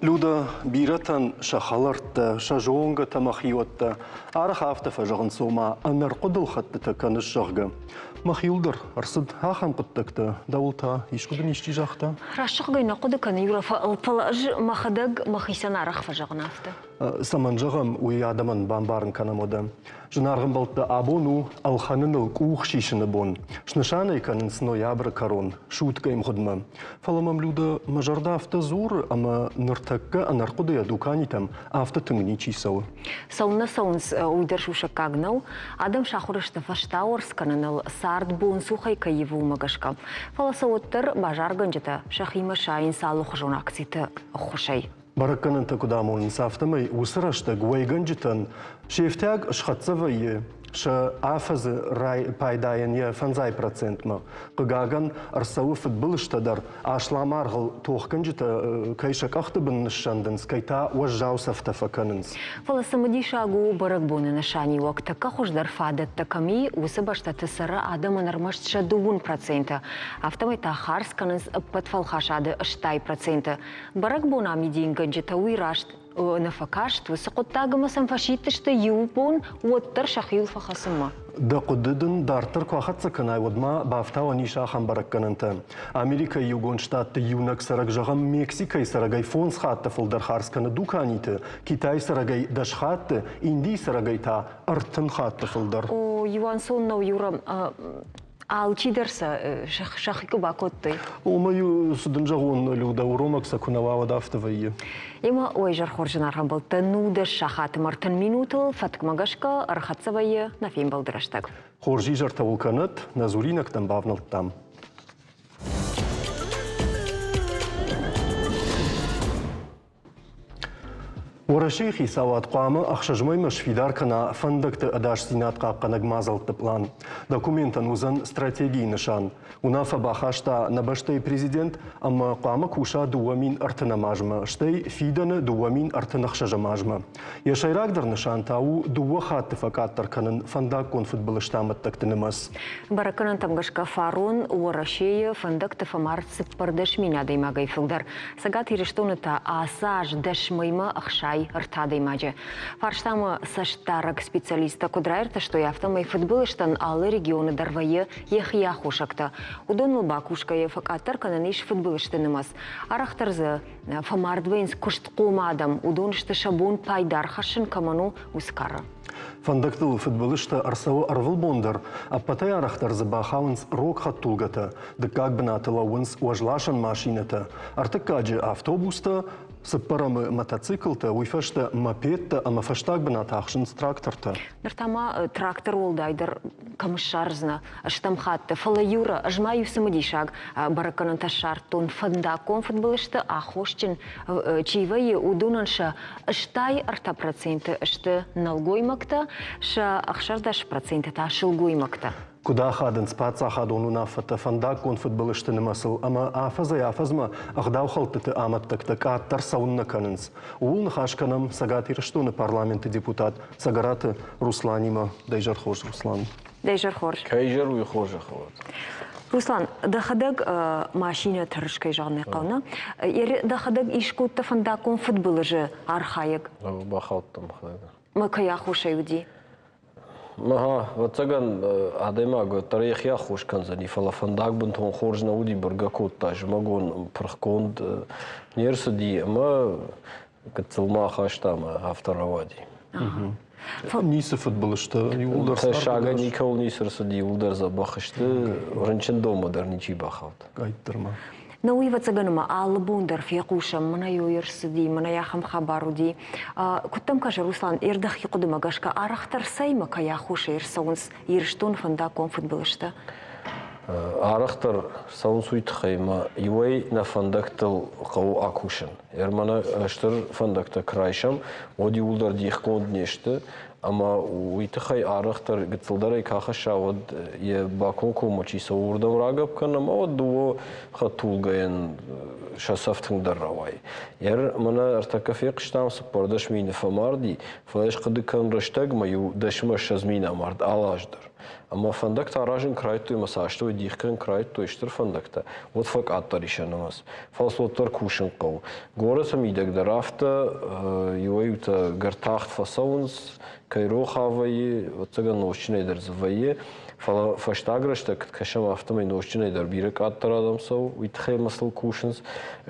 Люда, бирӕтӕн сӕ хӕлӕрттӕ, сӕ зонгӕтӕ ӕмӕ хиуӕттӕ арӕх афтӕ фӕзӕгъынц, ома ӕнӕрхъуыдыл хӕттытӕ кӕныс, зӕгъгӕ. Мӕхиуыл дӕр ӕрцыд ахӕм хъуыддӕгтӕ, дӕуыл та искуы дын исчи загъта? Рӕсугъдӕй нӕ хъуыды кӕны, Юра, фӕлӕ ӕз мӕхӕдӕг мӕхицӕн арӕх фӕзӕгъын афтӕ. Цӕмӕн зӕгъӕм, уый адӕмӕн бамбарын кӕнӕм уӕдӕ. Зынаргъ ӕмбӕлттӕ, абон у ӕлхӕныныл къух сисыны бон. Снысан ӕй кӕнынц ноябры кӕрон, суткӕйы мгъуыдмӕ. Фӕлӕ мӕм Людӕ мӕ зӕрдӕ афтӕ дзуры, ӕмӕ ныртӕккӕ ӕнӕрхъуыдыйӕ дуканитӕм афтӕ тынг ничи цӕуы. Цӕуылнӕ цӕуынц, уый дӕр сусӕггаг нӕу. Адӕм сахуыр сты фӕстауӕрц кӕныныл, цард бонцухӕй кӕй ивы, уымӕ гӕсгӕ. Фӕлӕ сӕ уӕддӕр базаргӕнджытӕ сӕхимӕ сайынц алыхуызон акциты ӕххуысӕй. Бӕрӕггӕнӕнтӕ куыд амонынц, афтӕмӕй уыцы рӕстӕг уӕйгӕнджытӕн се фтиаг схӕццӕ вӕййы сӕ афӕдзы пайдайӕн йӕ фӕндзай процентмӕ. Хъыгагӕн, ӕрцӕуы фыдбылызтӕ дӕр, аслам аргъыл тохгӕнджытӕ кӕй сӕ къӕхты бын ныссӕндынц, кӕй та уӕззау цӕфтӕ фӕкӕнынц. Фӕлӕ цымыдисаг у бӕрӕгбоны нысаниуӕг тӕккӕ хуыздӕр фадӕттӕ кӕм и, уыцы бӕстӕты цӕры адӕмӕн ӕрмӕст сӕ 2%. Афтӕмӕй та хардз кӕнынц ӕппӕт фӕлхасады 80%. Бӕрӕгбон амидингӕнджытӕ уый раст нӕ фӕкаст, уыцы хъуыддаг ӕмӕ сӕм фӕсидтысты иу бон уӕддӕр сӕхиуыл фӕхӕцынмӕ. Дӕ хъуыды дын дарддӕр куы ахӕццӕ кӕнай, уӕд ма бафтауӕн ис ахӕм бӕрӕггӕнӕнтӕ. Америкӕйы Иугонд Штатты иунӕг цӕрӕг, зӕгъӕм, Мексикӕйы цӕрӕгӕй фондз хатты фылдӕр хардз кӕны дуканиты, Китайы цӕрӕгӕй 10 хатты, Индийы цӕрӕгӕй та 30 хатты фылдӕр. О, иуанцон нӕу, Юра. Алчидӕр сӕ сӕхи куы бакодтой. Уымӕ цы дын зӕгъон, Людӕ, уромӕг сӕ куы нӕ уа, уӕд афтӕ вӕййы. Ӕмӕ ой, зӕрхор зынаргъ ӕмбӕлттӕ, 19 сахаты 30 минутыл фӕткмӕ гӕсгӕ ӕрхӕццӕ вӕййы нӕ фембӕлды рӕстӕг. Хорз изӕртӕ уыл кӕнӕд, нӕ дзуринӕгтӕм бавнӕлдтам. Уӕрӕсейы хицауад хъуамӕ ӕхсӕз мӕймӕ сфидар кӕна фӕндӕгты ӕдасдзинад хъахъхъӕнӕг мадзӕлтты пълан. Документӕн уыдзӕн стратегийы нысан. Уынаффӕ бахаста нӕ бӕстӕйы президент ӕмӕ хъуамӕ куса 2030 азмӕ, стӕй фидӕны 2036 азмӕ. Йӕ сӕйрагдӕр нысан та у дыууӕ хатты фӕкъаддӕр кӕнын фӕндаггон фыдбылызты амӕттӕгты нымӕц. Бӕрӕггӕнӕнтӕм гӕсгӕ фарон Уӕрӕсейы фӕндӕгты фӕмард 14 000 адӕймагӕй фылдӕр. Цӕгат Ирыстоны та ацы аз 10 мӕймӕ 63 адӕймаджы. Фарстамӕ цӕстдарӕг специалисттӕ куыд раиртӕстой, афтӕмӕй фыдбылызтӕн алы регионы дӕр вӕййы йӕхи аххосӕгтӕ. Уыдоныл бакусгӕйӕ фӕкъаддӕр кӕнӕн ис фыдбылызты нымӕц. Арӕхдӕр дзы фӕмард вӕййынц куыстхъом адӕм, уыдон сты сӕ бон пайда ӕрхӕссын кӕмӕн у, уыцы кары. Фӕндӕгтыл фыдбылызтӕ ӕрцӕуы ӕрвылбон дӕр, ӕппӕтӕй арӕхдӕр дзы бахауынц рог хӕдтулгӕтӕ, дыккаг бынаты лӕууынц уӕзласӕн машинӕтӕ, ӕртыккаджы автобустӕ, цыппӕрӕмы мотоциклтӕ, уый фӕстӕ мопедтӕ ӕмӕ фӕстаг бынат ахсынц трактортӕ. Ныр та ма трактор уӕлдайдӕр кӕм ссардзынӕ стӕм хатты, фӕлӕ Юра, ӕз ма иу цымыдисаг бӕрӕггӕнӕнтӕ ссардтон фӕндаггон фыдбылызты аххосджын чи вӕййы, уыдонӕн сӕ 63% сты нӕлгоймӕгтӕ, сӕ 16% та сылгоймӕгтӕ. Куыд ахадынц паддзахадон уынаффӕтӕ фӕндаггон фыдбылызты нымӕцыл ӕмӕ афӕдзӕй-афӕдзмӕ ӕгъдаухӕлдтыты амӕттӕгтӕ къаддӕр цӕуыннӕ кӕнынц, ууыл ныхас кӕнӕм Цӕгат Ирыстоны парламенты депутат Цӕгӕраты Русланимӕ. Дӕ изӕр хорз, Руслан. Дӕ изӕр хорз. Кӕй изӕр, уый хорзӕх уӕд. Руслан, дӕхӕдӕг машинӕ тӕрыс, кӕй зӕгъын ӕй хъӕуы, нӕ? Дӕхӕдӕг искодта фӕндаггон фыдбылызы архайӕг? Бахаудтӕн мӕхӕдӕг. Мӕ кӕй аххосӕй уыди? Ага, ӕвӕццӕгӕн, адӕймаг уӕддӕр йӕхи аххос кӕндзӕни, фӕлӕ фӕндаг бынтон хорз нӕ уыди, быргӕ кодта, зымӕгон пырхгонд не рцыди ӕмӕ гыццыл ма ахаста ӕмӕ афтӕ рауади. Ницы фыдбылызтӕ, иууылдӕр Тӕссагӕй никӕуыл ницы рцыди, иууылдӕр дзӕбӕх сты, рынчындонмӕ дӕр ничи бахауд. Къайддӕр ма. Нӕ уый ӕвӕццӕгӕн ӕмӕ алы бон дӕр фехъусӕм, мӕнӕ ой ӕрцыди, мӕнӕ ахӕм хабар уыди. Куыд дӕм кӕсы, Руслан, ир дӕхи хъуыдымӕ гӕсгӕ арӕхдӕр цӕймӕ кӕй аххосӕй ӕрцӕуынц Ирыстоны фӕндаггон фыдбылызтӕ? Арӕхдӕр цӕуынц уый тыххӕй, ӕмӕ иуӕй нӕ фӕндӕгтыл хъӕуы акусын. Ӕрмӕнӕ стыр фӕндӕгтӕ куы райсӕм, уӕд иууылдӕр дихгонд не сты, ӕмӕ уый тыххӕй арӕхдӕр гыццылдӕрӕй куы ахӕсса, уӕд йӕ бакомкоммӕ чи цӕуы, уырдӕм рагӕпп кӕн ӕмӕ уӕд дыууӕ хӕдтулгӕйӕн сӕ цӕф тынгдӕр рауайы. Ер мӕнӕ ӕртӕккӕ фехъуыстам, 14 мины фӕмарди, фӕлӕ ӕз хъуыды кӕнын рӕстӕгмӕ иу 10 ӕмӕ 20 мины амард алы аз дӕр. Ӕмӕ фӕндӕгтӕ аразын куы райдыдтой ӕмӕ сӕ астӕуӕй дих кӕнын куы райдыдтой стыр фӕндӕгтӕ, уӕд фӕкъаддӕр ис сӕ нымӕц. Фӕлӕ сыл уӕддӕр кусын хъӕуы. Горӕты мидӕг дӕр афтӕ иуӕй-иутӕ гӕртагъд фӕцӕуынц, кӕй рох авӕййы, ӕвӕццӕгӕн нозтджынӕй дӕр дзы вӕййы. Фӕлӕ фӕстаг рӕстӕг куыд кӕсӕм, афтӕмӕй нозтджынӕй дӕр бирӕ къаддӕр адӕм цӕуы, уый тыххӕй ӕмӕ сыл кусынц.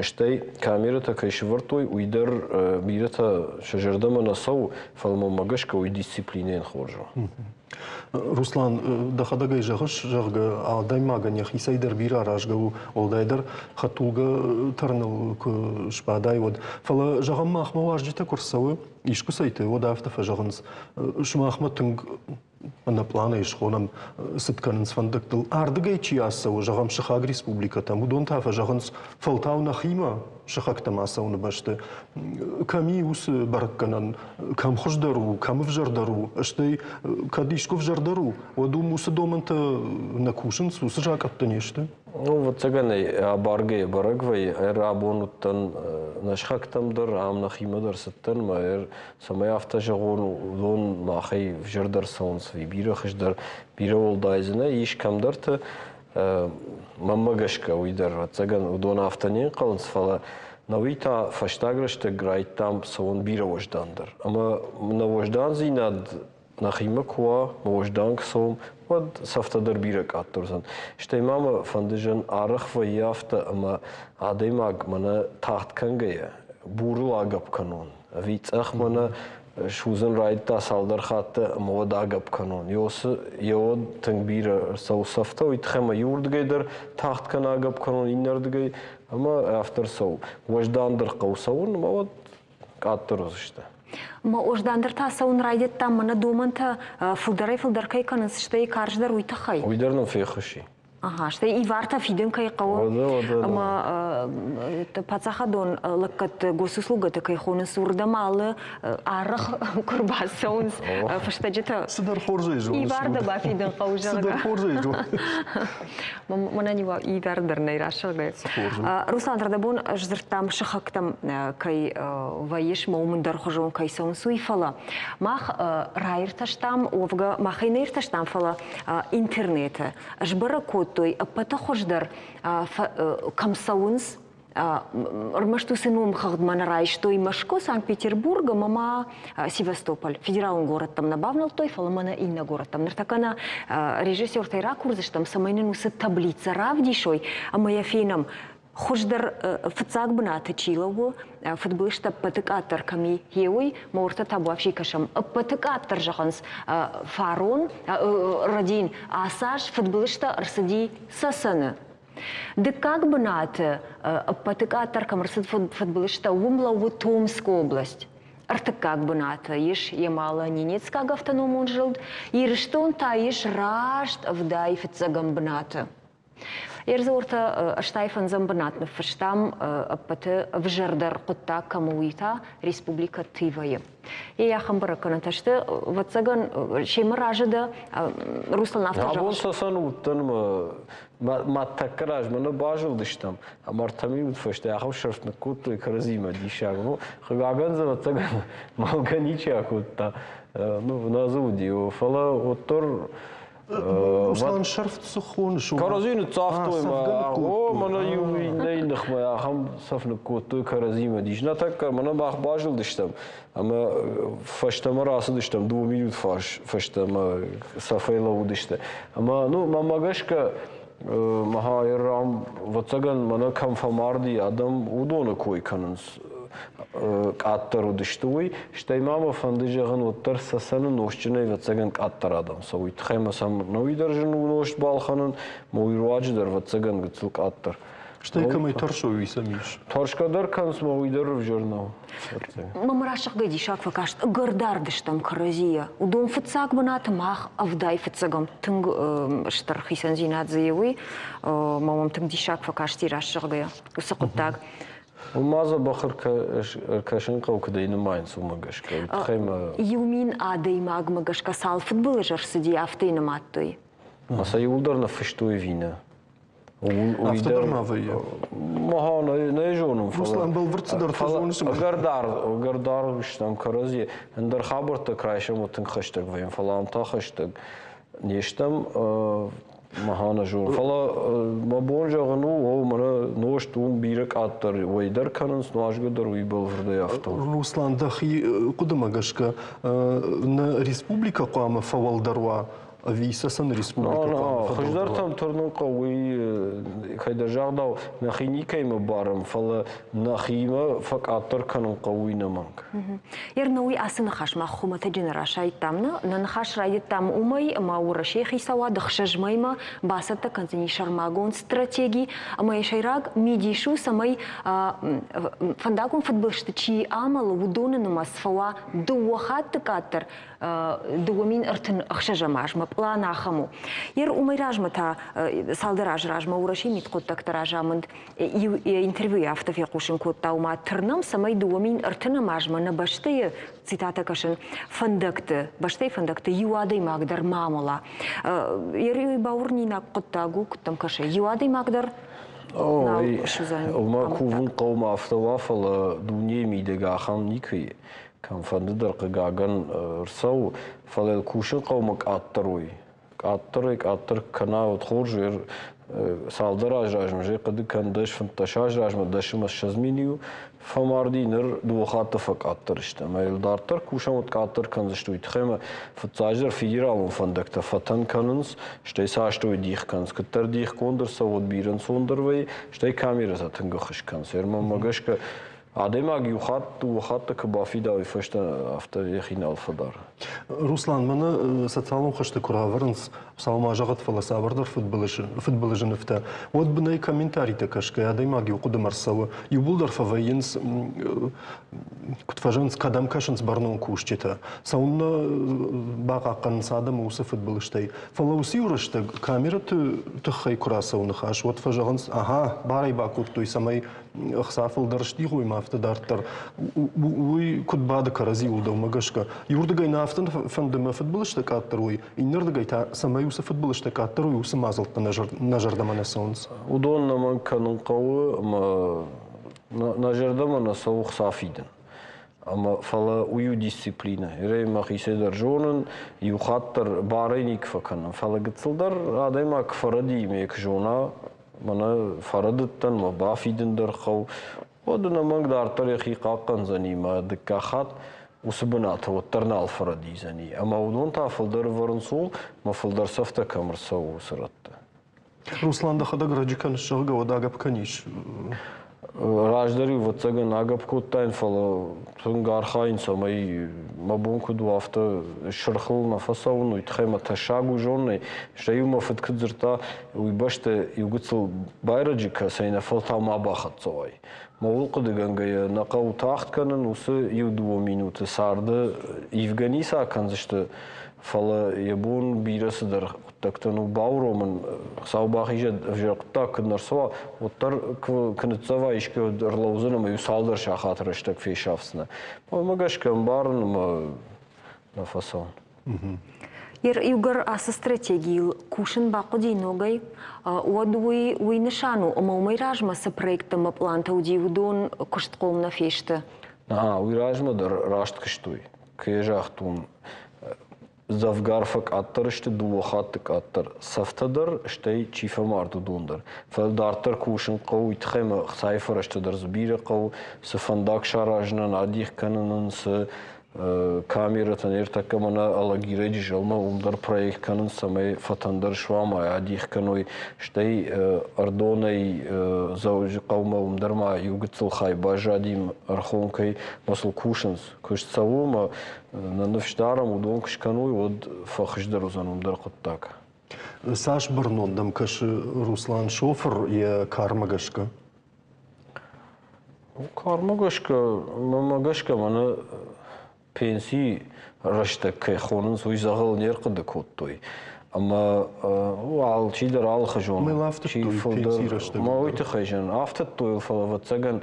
Стӕй камерӕтӕ кӕй сӕвӕрдтой, уый дӕр бирӕтӕ сӕ зӕрдӕмӕ нӕ цӕуы, фӕлӕ мӕнмӕ гӕсгӕ уый дисциплинӕйӕн хорз у. Руслан, дӕхӕдӕг ӕй зӕгъыс, зӕгъгӕ, адӕймагӕн йӕхицӕй дӕр бирӕ аразгӕ у, уӕлдайдӕр хӕдтулгӕ тӕрыныл куы сбадай, уӕд. Фӕлӕ, зӕгъӕм, махмӕ уазджытӕ куы рцӕуы искуыцӕйты, уӕд афтӕ фӕзӕгъынц, сымахмӕ тынг ӕнӕпъланӕй схонӕм, цыд кӕнынц фӕндӕгтыл. Ардыгӕй чи ацӕуы, зӕгъӕм, сыхаг республикӕтӕм, уыдон та фӕзӕгъынц, фӕлтау нӕхимӕ сыхӕгтӕм ацӕуыны бӕсты. Кӕм и уыцы бӕрӕггӕнӕн, кӕм хуыздӕр у, кӕм ӕвзӕрдӕр у, стӕй кӕд искуы ӕвзӕрдӕр у, уӕд уым уыцы домӕнтӕ нӕ кусынц, уыцы закъӕттӕ не сты? Ну, ӕвӕццӕгӕн ӕй абаргӕйӕ бӕрӕг вӕййы. Ӕрабон уыдтӕн нӕ сыхӕгтӕм дӕр, ам нӕхимӕ дӕр цыдтӕн мӕ цӕмӕй афтӕ зӕгъон, уыдон махӕй ӕвзӕрдӕр цӕуынц, бирӕ хуыздӕр, бирӕ уӕлдай дзы нӕ ис кӕмдӕрты. Мӕнмӕ гӕсгӕ уый дӕр, ӕвӕццӕгӕн, уыдон афтӕ не нхъӕлынц, фӕлӕ нӕуи та фӕстаг рӕстӕг райдтам цӕуын бирӕ уӕздандӕр. Ӕмӕ нӕ уӕздандзинад нӕхимӕ куы уа, мӕ уӕздан куы цӕуӕм, уӕд цӕфтӕ дӕр бирӕ къаддӕр уыдзӕн. Стӕй ма мӕ фӕнды зын арӕх вӕййы афтӕ, ӕмӕ адӕймаг мӕнӕ тагъд кӕнгӕйӕ бурыл агӕпп кӕнон, ӕви цъӕх мӕнӕ судзын райдыдта цалдӕр хатты ӕмӕ уӕд агӕпп кӕнон. Йод тынг бирӕ ӕрцӕуы цӕфтӕ, уый тыххӕй ӕмӕ иуырдыгӕй дӕр тагъд кӕна агӕпп кӕнон, иннӕрдыгӕй ӕмӕ афтӕ ӕрцӕуы. Уӕздандӕр хъӕуы цӕуын ӕмӕ уӕд къаддӕр уыдзысты. Мӕ уӕздандӕр та цӕуын райдыдта, мӕнӕ домӕнтӕ фылдӕрӕй-фылдӕр кӕй кӕнынц, стӕй карздӕр уый тыххӕй. Уый дӕр нын феххуыс и. Ага, стӕй ивартӕ фидын кӕй хъӕуы, ӕмӕ паддзахадон лӕггӕдты госуслугӕты кӕй хонынц, уырдӕм алы арӕх куы рбацӕуынц фыстӕджытӕ. Цыдӕр хорзӕй зоныс. Ивар дӕ бафидын хъӕуы, зӕгъгӕ. Цыдӕр хорзӕй зоныс. Мӕнӕн ивар дӕр нӕй расыгъдӕй. Руслан, рӕдӕбон сдзырдтам сыхӕгтӕм кӕй вӕййыс, мӕ уым ӕндӕрхуызон кӕй цӕуынц, уый, фӕлӕ мах раиртӕстам, уӕвгӕ махӕй нӕ иртӕстам, фӕлӕ интернеты сбӕрӕг кодтой ӕппӕты хуыздӕр кӕм цӕуынц, ӕрмӕст уыцы номхыгъдмӕ нӕ райстой Мӕскуы, Санкт-Петербург ӕмӕ ма Севастополь. Федералон горӕттӕм нӕ бавнӕлдтой, фӕлӕ мӕнӕ иннӕ горӕттӕм. Ныртӕккӕ нӕ режиссертӕй ракурдзыстӕм, цӕмӕй нын уыцы таблицӕ равдисой ӕмӕ йӕ фенӕм, хуыздӕр фыццаг бынаты чи лӕууы, фыдбылызтӕ ӕппӕты къаддӕр кӕм и, гъе уый, мортӕ табуафси кӕсӕм. Ӕппӕты къаддӕр зӕгъынц, фарон, Родин, ацы аз фыдбылызтӕ ӕрцыди Цӕцӕны. Дыккаг бынаты ӕппӕты къаддӕр кӕм ӕрцыд фыдбылызтӕ, уым лӕууы Томскы область. Ӕртыккаг бынаты ис Ямало-Ненецкаг автономон зылд, Ирыстон та ис раст 70 фыццӕгӕм бынаты. Ерзортӕ 85-ӕм бынат ныффыстам ӕппӕты ӕвзӕрдӕр хъуыддаг кӕм у, уый та Республикӕ Тывайы. Йе ахӕм бӕрӕггӕнӕнтӕ сты, ӕвӕццӕгӕн, семӕ разы дӕ, Руслан афтӕ Абон Цӕцӕн уыдтӕн мӕ тӕккӕ размӕ нӕ базылдыстӕм, ӕмӕ ӕртӕ минут фӕстӕ ахӕм сӕрфт ныккодтой кӕрӕдзимӕ диссаг. Ну, хъыгагӕн дзы, ӕвӕццӕгӕн, мӕлгӕ ничи акодта. Ну, нӕ дзы уыди, фӕлӕ уӕддӕр Руслан, сӕрфт цы хоныс? Кӕрӕдзи ныццавтой мӕ, о, мӕнӕ иу иннӕйы ныхмӕ ахӕм цӕф ныккодтой кӕрӕдзимӕ. Дис нӕ тӕккӕ, мӕнӕ мах базылдыстӕм ӕмӕ фӕстӕмӕ рацыдыстӕм дыууӕ минут фӕстӕмӕ цӕфӕй лӕууыдысты. Ӕмӕ, ну, мӕнмӕ гӕсгӕ, мӕ рам, ӕвӕццӕгӕн, мӕнӕ кӕм фӕмарди, адӕм уыдоны кой кӕнынц. Къаддӕр уыдысты уый. Стӕй ма мӕ фӕнды зӕгъын, уӕддӕр Цӕцӕны нозтджынӕй ӕвӕццӕгӕн къаддӕр адӕм цӕуы. Уый тыххӕй ӕмӕ сӕм науи дӕр зын у нозт балхӕнын, мӕ уый руаджы дӕр ӕвӕццӕгӕн гыццыл къаддӕр. Стӕй кӕмӕй тӕрсой, уый сӕм ис. Тӕрсгӕ дӕр кӕнынц, мӕ уый дӕр ӕвзӕр нӕу. Мӕм расыгъгӕй диссаг фӕкаст, ӕгӕр дард стӕм кӕрӕдзийӕ. Уыдон фыццаг бынаты, мах ӕвдай фыццӕгӕм. Тынг стыр хицӕндзинад дзы и уый. Мӕ мӕм тынг диссаг фӕкасти расыгъгӕйӕ уыцы хъуыддаг. Уым ма дзӕбӕх ӕркӕсын хъӕуы, куыд ӕй нымайынц, уымӕ гӕсгӕ. Уый тыххӕй ма 1000 адӕймагмӕ гӕсгӕ цал фыдбылыз ӕрцыди, афтӕ нымадтой. Ма сӕ иууылдӕр ныффыстой ӕви нӕ? Афтӕ дӕр ма вӕййы? Маха нӕ зонын. Руслан, бӕлвырд цыдӕртӕ зоныс. Ӕгӕр даргъ, ӕгӕр даргъ стӕм кӕрӕдзи. Ӕндӕр хабӕрттӕ куы райсӕм, уӕд тынг хӕстӕг вӕййӕм, фӕлӕ ам та хӕстӕг не стӕм. Маха нӕ зонын. Фӕлӕ мӕ бон зӕгъын у, о, мӕнӕ нозт уым бирӕ къаддӕр уӕй дӕр кӕнынц, нуазгӕ дӕр уый бӕлвырдӕй афтӕ. Руслан, дӕхи хъуыдымӕ гӕсгӕ нӕ республикӕ хъуамӕ фӕуӕлдӕр уа ӕви Цӕцӕны республикӕ хъуамӕ Хуыздӕртӕм тырнын хъӕуы, уый кӕйдӕр загъдау, нӕхи никӕимӕ барӕм, фӕлӕ нӕхимӕ фӕкъаддӕр кӕнын хъӕуы уый нӕмӕнг. Ернауи ацы ныхасмӕ хуымӕтӕджы нӕ расайдтам, нӕ? Нӕ ныхас райдыдтам уымӕй, ӕмӕ Уӕрӕсейы хицауад 6 мӕймӕ бацӕттӕ кӕндзӕни сӕрмагонд стратеги, ӕмӕ йӕ сӕйраг мидис у, цӕмӕй фӕндагон фыдбылызты чи амӕлы, уыдоны нымӕц фӕуа дыууӕ хатты къаддӕр 2036 азмӕ пълан ахӕм у. Ер уымӕй размӕ та цалдӕр азы размӕ Уӕрӕсейы мидхъуыддӕгты разамынд иу интервьюйы афтӕ фехъусын кодта, ома тырнӕм, цӕмӕй 2030 азмӕ нӕ бӕстӕйы, цитатӕ кӕсын, фӕндӕгты, бӕстӕйы фӕндӕгты иу адӕймаг дӕр ма амӕла. Ер бауырнинаг хъуыддаг у, куыд дӕм кӕсы, иу адӕймаг дӕр нал суыдзӕн. Ома кувын хъӕуы афтӕ уа, фӕлӕ дунейы мидӕг ахӕм никуы и. Кӕмфӕнды дӕр, хъыгагӕн, ӕрцӕуы, фӕлӕ кусын хъӕумӕ къаддӕр уой. Къаддӕрӕй-къаддӕр кӕна, уӕд хорз у. Цалдӕр азы размӕ, зӕй хъуыды кӕн, 10-15 азы размӕ 10 ӕмӕ 20 мин фӕмарди, ныр дыууӕ хатты фӕкъаддӕр сты. Ӕмӕ йыл дарддӕр кусӕм, уӕд къаддӕр кӕндзысты. Уый тыххӕй ӕмӕ фыццаджыдӕр федералон фӕндӕгтӕ фӕтӕн кӕнынц, стӕй сӕ астӕуӕй дих кӕнынц. Куыддӕр дихгонд ӕрцӕуы, уӕд бирӕ ӕнцондӕр вӕййы, стӕй камерӕтӕ тынг ӕххуыс кӕнынц. Мӕнмӕ гӕсгӕ, Адӕймаг иу хатт, дыууӕ хатты куы бафидауй фӕстӕ, афтӕ йӕхи нал фӕдары. Руслан, мӕнӕ социалон хызты куы равӕрынц, Хуыцау ма зӕгъӕд, фӕлӕ цавӕрдӕр фыдбылызы нывтӕ, уӕд бынӕй комментаритӕ кӕсгӕйӕ адӕймаг иу хъуыдымӕ ӕрцӕуы. Иууылдӕр фӕвӕййынц, куыд фӕзӕгъынц, кӕдӕм кӕсынц бӕрнон кусджытӕ. Цӕуыннӕ бахъахъхъӕнынц адӕмы уыцы фыдбылызтӕй. Фӕлӕ уыцы иу рӕстӕг камерӕты тыххӕй куы рацӕуы ныхас, уӕд фӕзӕгъынц, ага, барӕй бакодтой, цӕмӕй ӕхца фылдӕр стигъой ма афтӕ дарддӕр. Уый куыд бады кӕрӕдзиуыл дӕумӕ гӕсгӕ? Иуырдыгӕй нӕ афтӕ фӕнды мӕ фыдбылызтӕ къаддӕр уой, иннӕрдыгӕй та, цӕмӕй уыцы фыдбылызтӕ къаддӕр уой, уыцы мадзӕлттӕ нӕ зӕрдӕмӕ нӕ цӕуынц. Уыдон нӕмӕнг кӕнын хъӕуы ӕмӕ нӕ зӕрдӕмӕ нӕ цӕуы хца фидын. Ӕмӕ фӕлӕ уый у дисциплинӕ. Ирӕй мӕхицӕй дӕр зонын, иу хатт дӕр барӕй никуы фӕкӕнын. Фӕлӕ гыццыл дӕр адӕймаг куы фӕрӕдийы ӕмӕ йӕ куы зона, мӕнӕ фӕрӕдыдтӕн, мӕ бафидын дӕр хъӕуы, уӕд ӕнӕмӕнг дарддӕр йӕхи хъахъхъӕндзӕни мӕ дыккаг хатт уыцы бынаты уӕддӕр нал фӕрӕдидзӕни. Ӕмӕ уыдон та фылдӕр ӕвӕрынц уым, мӕ фылдӕр цӕфтӕ кӕм ӕрцӕуы, уыцы рӕтты. Руслан, дӕхӕдӕг раджы кӕныс, зӕгъгӕ, уӕд агӕпп кӕнис? Раздӕр-иу, ӕвӕццӕгӕн, агӕпп кодтаин, фӕлӕ тынг архайын, цӕмӕй мӕ бон куыд у, афтӕ сырхыл нӕ фӕцӕуын, уый тыххӕй мӕ тӕссаг у зонынӕй. Стӕй-иу мӕ фыд куыд дзырдта, уый бӕсты иу гыццыл байрӕджы кӕцӕй нӕ фӕлтау ма бахӕццӕ уай. Мӕ ууыл хъуыдыгӕнгӕйӕ нӕ хъӕуы тагъд кӕнын, уыцы иу-дыууӕ минуты царды ивгӕ ницы акӕндзысты, фӕлӕ йӕ бон бирӕ цыдӕр хъуыддӕгтӕн у бауромын. Хуыцау бахизӕд, ӕвзӕр хъуыддаг куыд нӕ рцӕуа, уӕддӕр куы ныццӕва искӕй, уӕд ӕрлӕудзӕн ӕмӕ иу цалдӕр сахаты рӕстӕг фесафдзынӕ. Уымӕ гӕсгӕ ӕмбарын ӕмӕ нӕ фӕцӕуын. Иугӕр ацы стратегийыл кусын бахъуыди ногӕй, уӕд уый уый нысан у, ӕмӕ уымӕй размӕ цы проекттӕ ӕмӕ пълантӕ уыди, уыдон куыстхъом нӕ фесты. Уый размӕ дӕр раст куыстой. Кӕй загътон, дзӕвгар фӕкъаддӕр сты, дыууӕ хатты къаддӕр. Цӕфтӕ дӕр, стӕй чи фӕмард, уыдон дӕр. Фӕлӕ дарддӕр кусын хъӕуы, уый тыххӕй ӕмӕ ӕхцайы фӕрӕзтӕ дӕр дзы бирӕ хъӕуы, цы фӕндаг саразынӕн, адих кӕнынӕн, цы камерӕтӕ ныртӕккӕ мӕнӕ Алагирӕджы зӕлмӕ уым дӕр проект кӕнынц, цӕмӕй фӕтӕндӕр суа ӕмӕ адих кӕной. Стӕй Ӕрдонӕй Дзӕуджыхъӕумӕ уым дӕр ма иу гыццыл хай баззади Ӕрхонкӕй, ӕмӕ сыл кусынц. Куыст цӕуы ӕмӕ нӕ ныфс дарӕм, уыдон куы скӕной, уӕд фӕхуыздӕр уыдзӕн уым дӕр хъуыддаг. Цас бӕрнон дӕм кӕсы Руслан шофыр йӕ кармӕ гӕсгӕ? Кармӕ гӕсгӕ, мӕнмӕ гӕсгӕ мӕнӕ пенсийы рӕстӕг кӕй хонынц, уый дзӕгъӕл не рхъуыды кодтой. Ӕмӕ алчидӕр алыхуызон. Мыл афтыдтой пенсийы рӕстӕг. Мӕ уый тыххӕй зын афтыдтой, фӕлӕ ӕвӕццӕгӕн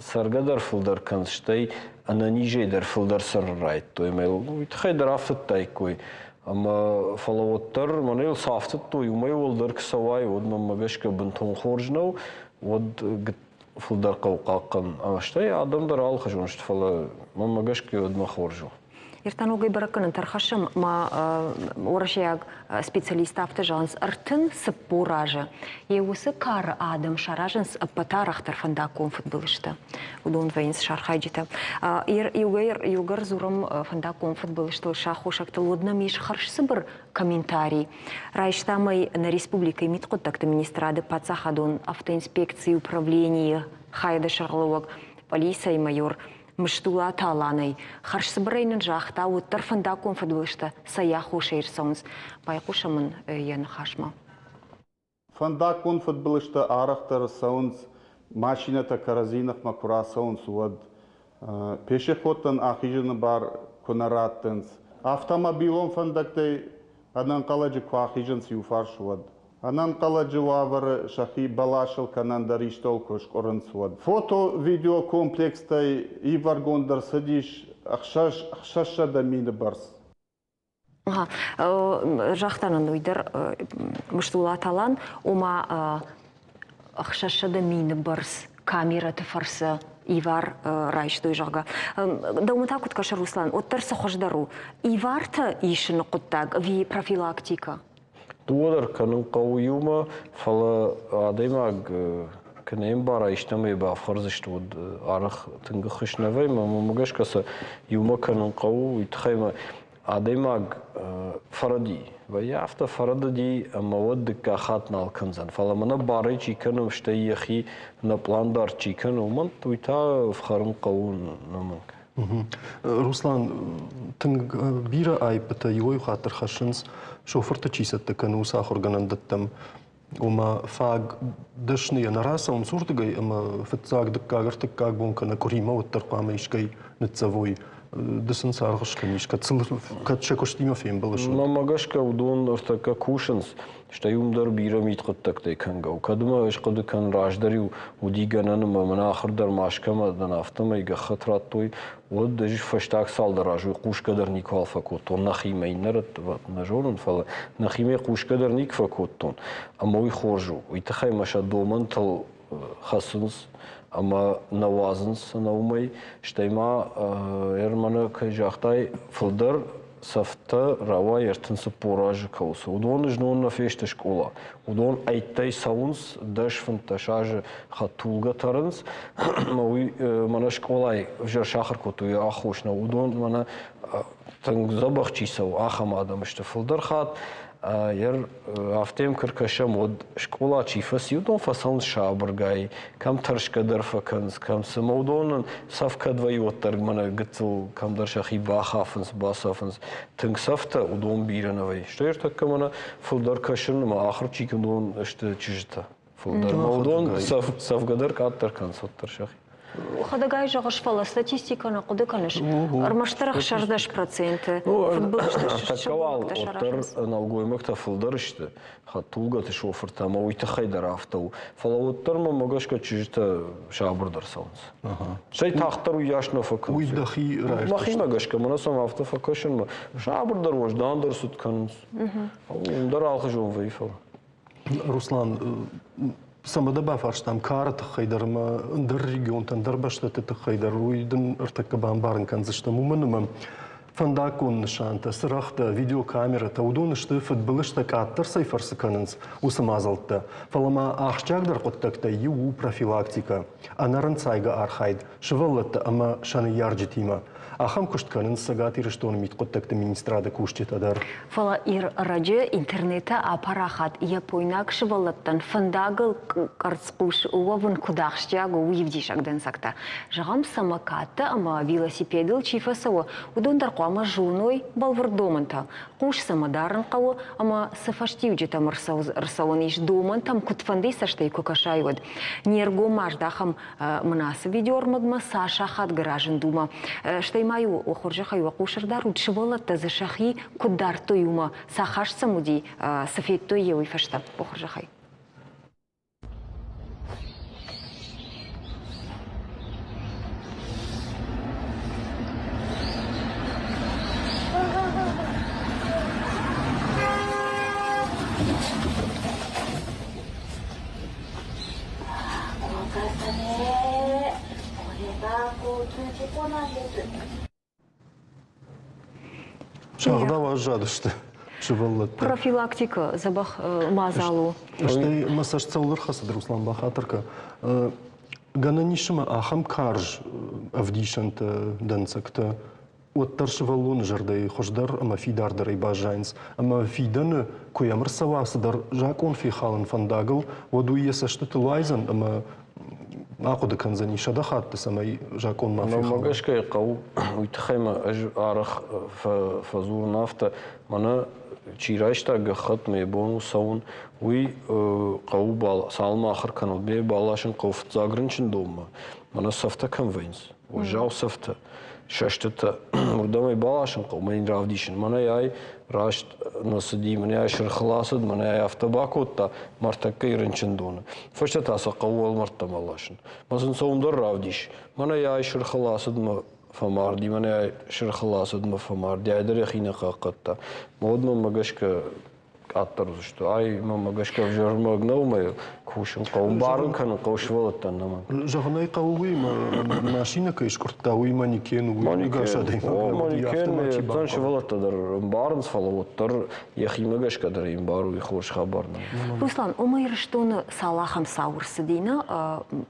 цӕргӕ дӕр фылдӕр кӕн, стӕй ӕнӕнизӕй дӕр фылдӕр цӕрын райдыдтой. Ӕмӕ уый тыххӕй дӕр афтыдтаиккой. Ӕмӕ фӕлӕ уӕддӕр мӕнӕ йыл цы афтыдтой, уымӕй уӕлдӕр куы цӕуай, уӕд мӕнмӕ гӕсгӕ бынтон хорз нӕу, уӕд фылдӕр хъӕуы хъахъхъӕнын. Ӕмӕ стӕй адӕм дӕр алыхуызон сты, фӕлӕ мӕнмӕ гӕсгӕ уӕдмӕ хорз у. Ир та ногӕй бӕрӕггӕнӕнтӕ ӕрхӕссӕм ма уӕрӕсейаг специалисттӕ афтӕ зӕгъынц, 34 азы йӕ уыцы кары адӕм саразынц ӕппӕт арӕхдӕр фӕндаггон фыдбылызтӕ. Уыдон вӕййынц сӕ архайджытӕ. Иугӕр, иугӕр дзурӕм фӕндаггон фыдбылызтыл, сӕ аххосӕгтыл, уӕд нӕм ис хӕрзцыбыр комментарий. Райстам ӕй нӕ республикӕйы мидхъуыддӕгты министрады паддзахадон автоинспекцийы управленийы хайады сӕргълӕууӕг пъӕлицӕйы майор Мыстулаты Аланӕй. Хӕрзцыбырӕй нын загъта, уӕддӕр фӕндаггон фыдбылызтӕ цӕй аххосӕй ӕрцӕуынц. Байхъусӕм ын йӕ ныхасмӕ. Фӕндаггон фыдбылызтӕ арӕхдӕр цӕуынц, машинӕтӕ кӕрӕдзи ныхмӕ куы рацӕуынц, уӕд. Пешеходтӕн ахизыны бар куы нӕ раттынц. Автомобилон фӕндӕгтӕй ӕнӕнхъӕлӕджы куы ахизынц иуфарс, уӕд. Ӕнӕнхъӕлӕджы уавӕры сӕхи бӕласыл кӕнӕ ӕндӕр истӕуыл куы скъуырынц, уӕд. Фото-видеокомплекстӕй иваргонд ӕрцыдис 600 мины бӕрц. Загъта нын уый дӕр Мыстулаты Алан, ома 600 мины бӕрц камерӕты фӕрцы ивар райстой, зӕгъгӕ. Дӕумӕ та куыд кӕсы, Руслан, уӕддӕр цы хуыздӕр у, ивартӕ исыны хъуыддаг ӕви профилактикӕ? Дыууӕ дӕр кӕнын хъӕуы иумӕ, фӕлӕ адӕймаг куы не мбара, истӕмӕй бафхӕрдзысты, уӕд арӕх тынг ӕххуыс нӕ вӕййы. Мӕнмӕ гӕсгӕ сӕ иумӕ кӕнын хъӕуы, уый тыххӕй мӕ адӕймаг фӕрӕди. Вӕййы афтӕ фӕрӕдыди ӕмӕ уӕд дыккаг хатт нал кӕндзӕн. Фӕлӕ мӕнӕ барӕй чи кӕны, стӕй йӕхи нӕ пъландард чи кӕны, уымӕн уый та ӕфхӕрын хъӕуы ӕнӕмӕнг. Руслан, тынг бирӕ аиппытӕ иуӕй-иу хатт ӕрхӕссынц, шофырты чи цӕттӕ кӕны, уыцы ахуыргӕнӕндӕттӕм. Ома фаг дӕсныйӕ нӕ рацӕуынц уырдыгӕй ӕмӕ фыццаг, дыккаг, ӕртыккаг бон кӕнӕ къуыримӕ уӕддӕр хъуамӕ искӕй ныццӕвой. Ды сын цы аргъ скӕнис, кӕд сыл кӕд сӕ куыстимӕ фембӕлыс? Мӕнмӕ гӕсгӕ уыдон ӕртӕккӕ кусынц, стӕй уым дӕр бирӕ мидхъуыддӕгтӕй кӕнгӕ у. Кӕд ма ӕз хъуыды кӕнын, раздӕр-иу уыди гӕнӕн ӕмӕ мӕнӕ ахуыр дӕр ма скӕмӕ дӕн, афтӕмӕй гӕххӕтт радтой, уӕд ӕз фӕстаг цалдӕр азы уый хъусгӕ дӕр никуал фӕкодтон. Нӕхимӕ иннӕ рӕтты нӕ зонын, фӕлӕ нӕхимӕ хъусгӕ дӕр никуы фӕкодтон. Ӕмӕ уый хорз у. Уый тыххӕй мӕ сӕ домӕнтыл хӕцынц ӕмӕ нӕ уадзынц ӕнӕ уымӕй. Стӕй ма мӕнӕ кӕй загътай, фылдӕр цӕфтӕ рауайы 34 азы кӕуыл цӕуы. Уыдон знон нӕ фесты скъола. Уыдон ӕйттӕй цӕуынц, 10-15 азы хӕдтулгӕ тӕрынц. Ӕмӕ уый мӕнӕ скъолайы ӕвзӕр сахуыр кодтой, аххос нӕу. Уыдон мӕнӕ тынг дзӕбӕх чи цӕуы, ахӕм адӕм сты. Фылдӕр хатт афтӕ йӕм куы ркӕсӕм, уӕд скъола чи фӕци, уыдон фӕцӕуынц сабыргай, кӕм тӕрсгӕ дӕр фӕкӕнынц, кӕм цымӕ уыдонӕн цӕф кӕд вӕййы, уӕддӕр мӕнӕ гыццыл кӕмдӕр сӕхи бахафынц, бацафынц. Тынг цӕфтӕ уыдон бирӕ нӕ вӕййы. Стӕй ӕртӕккӕ мӕнӕ фылдӕр кӕсын ӕмӕ ахуыр чи кӕны, уыдон сты чызджытӕ. Фылдӕр ма уыдон цӕфгӕ дӕр къаддӕр кӕнынц уӕддӕр сӕхи. Хӕдӕгай зӕгъыс, фӕлӕ статистикӕ нӕ хъуыды кӕныс. Ӕрмӕстдӕр 16% фыдбылызтӕ Тӕккӕ уал уӕддӕр нӕлгоймӕгтӕ фылдӕр сты, хӕдтулгӕты шофыртӕ ӕмӕ уый тыххӕй дӕр афтӕ у. Фӕлӕ уӕддӕр мӕнмӕ гӕсгӕ чызджытӕ сабырдӕр цӕуынц. Стӕй тагъддӕр уыйас нӕ фӕкӕнынц. Уый дӕхи Мӕхимӕ гӕсгӕ мӕнӕ сӕм афтӕ фӕкӕсынмӕ сабырдӕр, уӕздандӕр цыд кӕнынц. Уым дӕр алхуызон вӕййы, фӕлӕ. Руслан, цӕмӕ дӕ бафарстам кары тыххӕй дӕр ӕмӕ ӕндӕр регионты, ӕндӕр бӕстӕты тыххӕй дӕр, уый дын ӕртӕккӕ бамбарын кӕндзыстӕм. Уымӕн ӕмӕ фӕндаггон нысантӕ, цырӕгътӕ, видеокамерӕтӕ, уыдон сты фыдбылызтӕ къаддӕр цӕй фӕрцы кӕнынц, уыцы мадзӕлттӕ. Фӕлӕ ма ахсджиагдӕр хъуыддӕгтӕй иу у профилактикӕ, ӕнӕрынцайгӕ архайд сывӕллӕттӕ ӕмӕ сӕ ныййарджытимӕ. Ахӕм куыст кӕнынц Цӕгат Ирыстоны мидхъуыддӕгты министрады кусджытӕ дӕр. Фӕлӕ ӕрӕджы интернеты апарахат япойнаг сывӕллӕттӕн фӕндагыл къӕрцхъус уӕвын куыд ахсджиаг у, уый ӕвдисӕг дӕнцӕгтӕ. Зӕгъӕм, самокаттӕ ӕмӕ велосипедыл чи фӕцӕуы, уыдон дӕр хъуамӕ зоной бӕлвырд домӕнтӕ. Хъус цӕмӕ дарын хъӕуы ӕмӕ цы фӕстиуджытӕм ӕрцӕуӕн ис, домӕнтӕм куыдфӕндыйы цӕстӕй куы кӕсай, уӕд. Не ргом ма здахӕм мын ацы видеоӕрмӕгмӕ цас ахадгӕ разынд, уымӕ. Стӕй ма-иу хорзӕхӕй уӕ хъус ӕрдарут, сывӕллӕттӕ дзы сӕхи куыд дардтой, уымӕ, цы ахаст сӕм уыди, цы федтой йӕ уый фӕстӕ. Хорзӕхӕй. Сагъдау аззадысты сывӕллӕттӕ. Профилактика дзӕбӕх мадзал у. Стӕй мӕ цӕст цӕуыл ӕрхӕцыд, Руслан, бахатыр кӕ. Гӕнӕн ис ӕмӕ ахӕм карз ӕвдисӕнтӕ, дӕнцӕгтӕ уӕддӕр сывӕллоны зӕрдӕйы хуыздӕр ӕмӕ фидардӕрӕй баззайынц. Ӕмӕ фидӕны куы йӕм ӕрцӕуа цыдӕр закъон фехалын фӕндагыл, уӕд уый йӕ цӕстытыл уайдзӕн ӕмӕ ахъуыды кӕндзӕни 100 хатты, цӕмӕй закъон ма фехала. Мӕнмӕ гӕсгӕ хъӕуы, уый тыххӕй мӕ ӕз арӕх фӕдзурын афтӕ, мӕнӕ чи райста гӕххӕтт, мӕ бон у цӕуын, уый хъӕуы цалынмӕ ахуыр кӕнут, ме баласын хъӕуы фыццаг рынчындонмӕ, мӕнӕ цӕфтӕ кӕм вӕййынц, уӕззау цӕфтӕ, сӕстытӕ, уырдӕм ӕй баласын хъӕуы, мӕ йын равдисын. Мӕнӕ ай раст нӕ цыди, мӕнӕ ай сырхыл ацыд, мӕнӕ ай афтӕ бакодта, мӕртӕккӕйы рынчындоны. Фӕстӕ та сӕ хъӕуы уӕлмӕрдтӕм аласын. Мӕ сын сӕ уым дӕр равдис. Мӕнӕ ай сырхыл ацыд, мӕ фӕмарди, мӕнӕ ай сырхыл ацыд, мӕ фӕмарди, ай дӕр йӕхи нӕ хъахъхъӕдта. Мӕ уӕд мӕнмӕ гӕсгӕ къаддӕр уыдзысты. Ай мӕнмӕ гӕсгӕ ӕвзӕрмаг нӕу, мӕ кусын хъӕуы, барын кӕнын хъӕуы сывӕллӕттӕн нӕмӕ. Зӕгъын ӕй хъӕуы, уый машинӕ кӕй скъуырдта, уый манекен у, уый ӕгас адӕймаг нӕ уыди, афтӕ ма чи бамбары. Сывӕллӕттӕ дӕр ӕмбарынц, фӕлӕ уӕддӕр йӕхимӕ гӕсгӕ дӕр ӕмбары, уый хорз хабар нӕу. Руслан, ома Ирыстоны цал ахӕм цау ӕрцыди, нӕ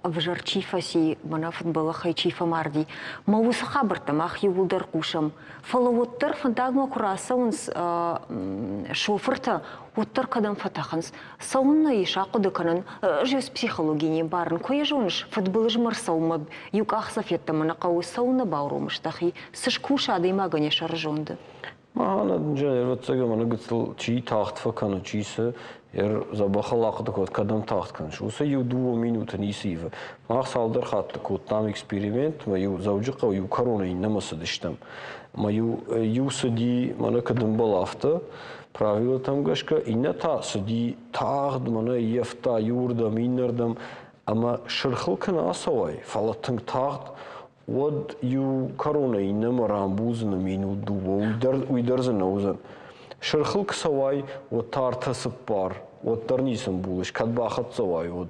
ӕвзӕр чи фӕци, мӕнӕ фыдбӕллӕхӕй чи фӕмарди, мӕ уыцы хабӕрттӕ мах иууылдӕр хъусӕм. Фӕлӕ уӕддӕр фӕндагмӕ куы рацӕуынц шофыртӕ, уӕддӕр кӕдӕм фӕтӕхынц? Цӕуыннӕ ис ахъуыды кӕнын, ӕз психологи не мбарын, куы йӕ зоныс, фыдбылызмӕ рцӕуынмӕ иу къахдзӕф йеддӕмӕ нӕ хъӕуы, цӕуыннӕ бауромыс дӕхи, цы скуса адӕймагӕн йӕ сӕрызонды? Махӕн ӕвӕццӕгӕн мӕнӕ гыццыл чи тагъд фӕкӕны, чи цы, йе дзӕбӕхыл ахъуыды код, кӕдӕм тагъд кӕныс. Уыцы иу-дыууӕ минуты ницы ивы. Мах цалдӕр хатты кодтам эксперимент, мӕ иу Дзӕуджыхъӕу иу кӕронӕй иннӕмӕ цыдыстӕм. Мӕ иу, иу цыди, мӕнӕ куыд ӕмбӕлы, афтӕ, правилӕтӕм гӕсгӕ, иннӕ та цыди тагъд, мӕнӕ ӕййӕфта иуырдӕм, иннӕрдӕм. Ӕмӕ сырхыл куы нӕ ацӕуай, фӕлӕ тынг тагъд, уӕд иу кӕронӕй иннӕмӕ рамбулдзынӕ минут дыууӕ, уый дӕр дзы нӕ уыдзӕн. Сырхыл куы цӕуай, уӕд та ӕртӕ цыппар, уӕддӕр ницы ӕмбулыс, кӕд бахӕццӕ уай, уӕд.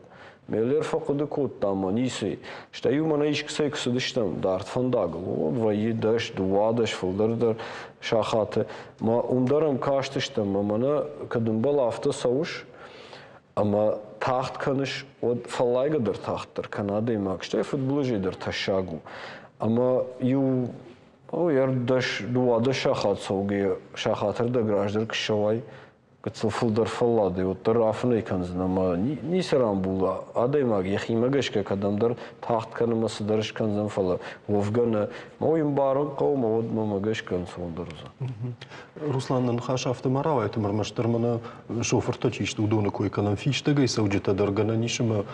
Меллер фӕхъуыды кодта ӕмӕ ницы. Стӕй-иу мӕнӕ искуыцӕй куы цыдыстӕм дард фӕндагыл, уӕд вӕййы 10, 12, фылдӕр дӕр сахаты. Мӕ уым дӕр ӕм кастыстӕм, ӕмӕ мӕнӕ кӕд ӕмбал афтӕ цӕуыс, ӕмӕ тагъд кӕныс, уӕд фӕллайгӕ дӕр тагъддӕр кӕны адӕймаг, стӕй фыдбылызӕй дӕр тӕссаг у. Ӕмӕ иу 12 сахат цӕугӕйӕ сахатырдӕг раздӕр куы ссӕуай, гыццыл фылдӕр фӕлладӕй, уӕддӕр афынӕй кӕндзӕн ӕмӕ ницы рамбула. Адӕймаг йӕхимӕ гӕсгӕ кӕдӕмдӕр тагъд кӕны ӕмӕ цыдӕр скӕндзӕн, фӕлӕ уӕвгӕ нӕ. Мӕ уый ӕмбарын хъӕуы, мӕ уӕд мӕмӕ гӕсгӕ ӕнцондӕр уыдзӕн. Руслан, нӕ ныхас афтӕ ма рауайӕт, ӕмӕ ӕрмӕстдӕр мӕнӕ шофыртӕ чи сты, уыдоны кой кӕнӕм. Фистӕгӕй цӕуджытӕ дӕр гӕнӕн ис ӕмӕ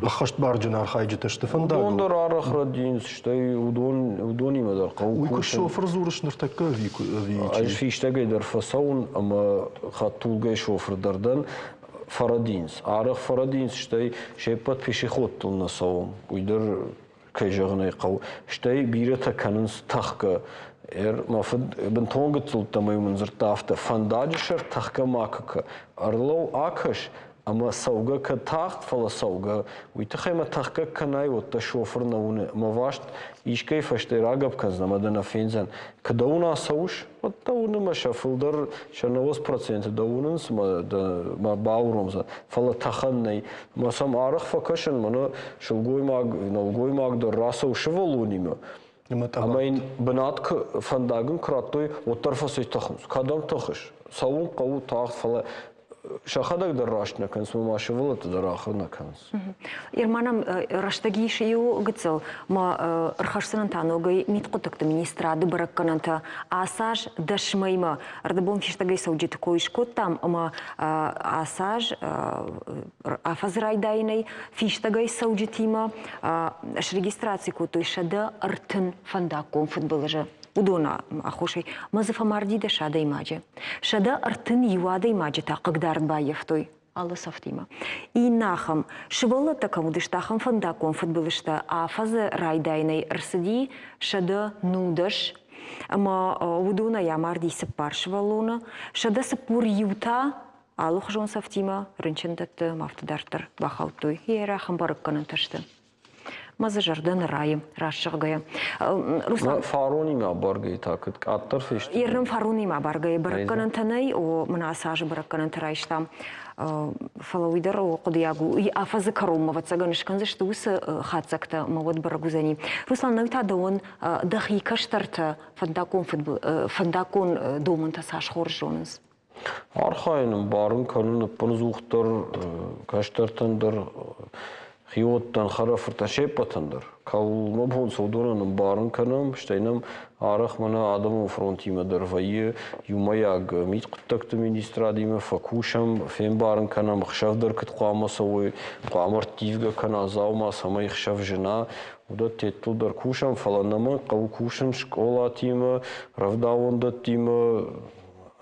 ӕххӕстбарджын архайджытӕ сты фӕндагыл. Уыдон дӕр арӕх рӕдийынц, стӕй уыдон, уыдонимӕ дӕр хъӕуы Уый куы шофыр дзурыс ныртӕккӕ ӕви, ӕви чи? Ӕз фистӕгӕй дӕр фӕцӕуын ӕмӕ хӕдтулгӕйы шофыр дӕр дӕн. Фӕрӕдийынц. Арӕх фӕрӕдийынц, стӕй се ппӕт пешеходтыл нӕ цӕуӕм. Уый дӕр кӕй зӕгъын ӕй хъӕуы. Стӕй бирӕтӕ кӕнынц тӕхгӕ. Мӕ фыд бынтон гыццыл ӕмӕ мын дзырдта афтӕ, фӕндаджы сӕр тӕхгӕ ма кӕ, ӕрлӕуу, акӕс, ӕмӕ цӕугӕ кӕд тагъд, фӕлӕ цӕугӕ. Уый тыххӕй мӕ тӕхгӕ кӕнай, уӕд дӕ шофыр нӕ уыны. Мӕ васт искӕй фӕстӕ рагӕпп кӕндзӕн ӕмӕ дӕ нӕ фендзӕн. Куы дӕ уына цӕуыс, уӕд дӕ уыны мӕ сӕ фылдӕр, сӕ 90% дӕ уынынц мӕ дӕ мӕ бауромдзӕн. Фӕлӕ тӕхӕн нӕй. Мӕ сӕм арӕх фӕкӕсын, мӕнӕ сылгоймаг, нӕлгоймаг дӕр рацӕуы сывӕллонимӕ. Ӕмӕ йын бынат фӕндаг ын куы радтой, уӕддӕр фӕцӕй тӕхынц. Кӕдӕм тӕхыс? Цӕуын хъӕуы тагъд, фӕлӕ сӕхӕдӕг дӕр раст нӕ кӕнынц, ӕмӕ ма сывӕллӕтты дӕр ахуыр нӕ кӕнынц. Ерманӕм рӕстӕг ис иу гыццыл, ма ӕрхӕсдзынӕн та ногӕй мидхъуыддӕгты министрады бӕрӕггӕнӕнтӕ. Ацы аз 10 мӕймӕ ӕрдӕбон фистӕгӕй цӕуджыты кой скодтам ӕмӕ ацы аз афӕдзы райдайӕнӕй фистӕгӕй цӕуджытимӕ срегистраци кодтой 130 фӕндаггон фыдбылызы. Уыдоны аххосӕй ма дзы фӕмарди 10 адӕймаджы. 131 адӕймаджы та хъыгдард баййӕфтой алы цӕфтимӕ. Иннӕ ахӕм, сывӕллӕттӕ кӕм уыдысты, ахӕм фӕндаггон фыдбылызтӕ афӕдзы райдайӕнӕй ӕрцыди 119 ӕмӕ уыдонӕй амарди цыппар сывӕллоны, 141 та алыхуызон цӕфтимӕ рынчындӕтты ӕмӕ афтӕ дарддӕр бахаудтой. Йӕ рахӕм бӕрӕггӕнӕнтӕ сты. Мӕ дзы зӕрдӕ нӕ райы, раст зӕгъгӕйӕ. Руслан, Фаронимӕ абаргӕйӕ та куыд къаддӕр фесты? Ернӕм фаронимӕ абаргӕйӕ бӕрӕггӕнӕнтӕ нӕй, о, мын ацы азы бӕрӕггӕнӕнтӕ райстам. Фӕлӕ уый дӕр хъуыдыйаг у. Афӕдзы кӕронмӕ, ӕвӕццӕгӕн, скӕндзысты уыцы хатдзӕгтӕ, ӕмӕ уӕд бӕрӕг уыдзӕни. Руслан, нӕуый та дӕуӕн дӕхи кӕстӕртӕ фӕндаггон, фӕндаггон домӕнтӕ цас хорз зонынц? Архайын, ӕмбарын кӕнын ӕппынӕдзухдӕр кӕстӕртӕн дӕр, хиуӕттӕн, хӕрӕфырттӕн, се ппӕтӕн дӕр. Кӕуыл мӕ бон цы, уыдонӕн ӕмбарын кӕнӕм, стӕй нӕм арӕх мӕнӕ адӕмон фронтимӕ дӕр вӕййы иумӕйаг мидхъуыддӕгты министрадимӕ фӕкусӕм, фембарын кӕнӕм, хсӕв дӕр куыд хъуамӕ цӕуой, хъуамӕ ӕрттивгӕ кӕна дзаума, цӕмӕй хсӕв зына, уыдӕттыл дӕр кусӕм, фӕлӕ нӕмӕ хъӕуы кусын скъолатимӕ, рӕвдауӕндӕттимӕ,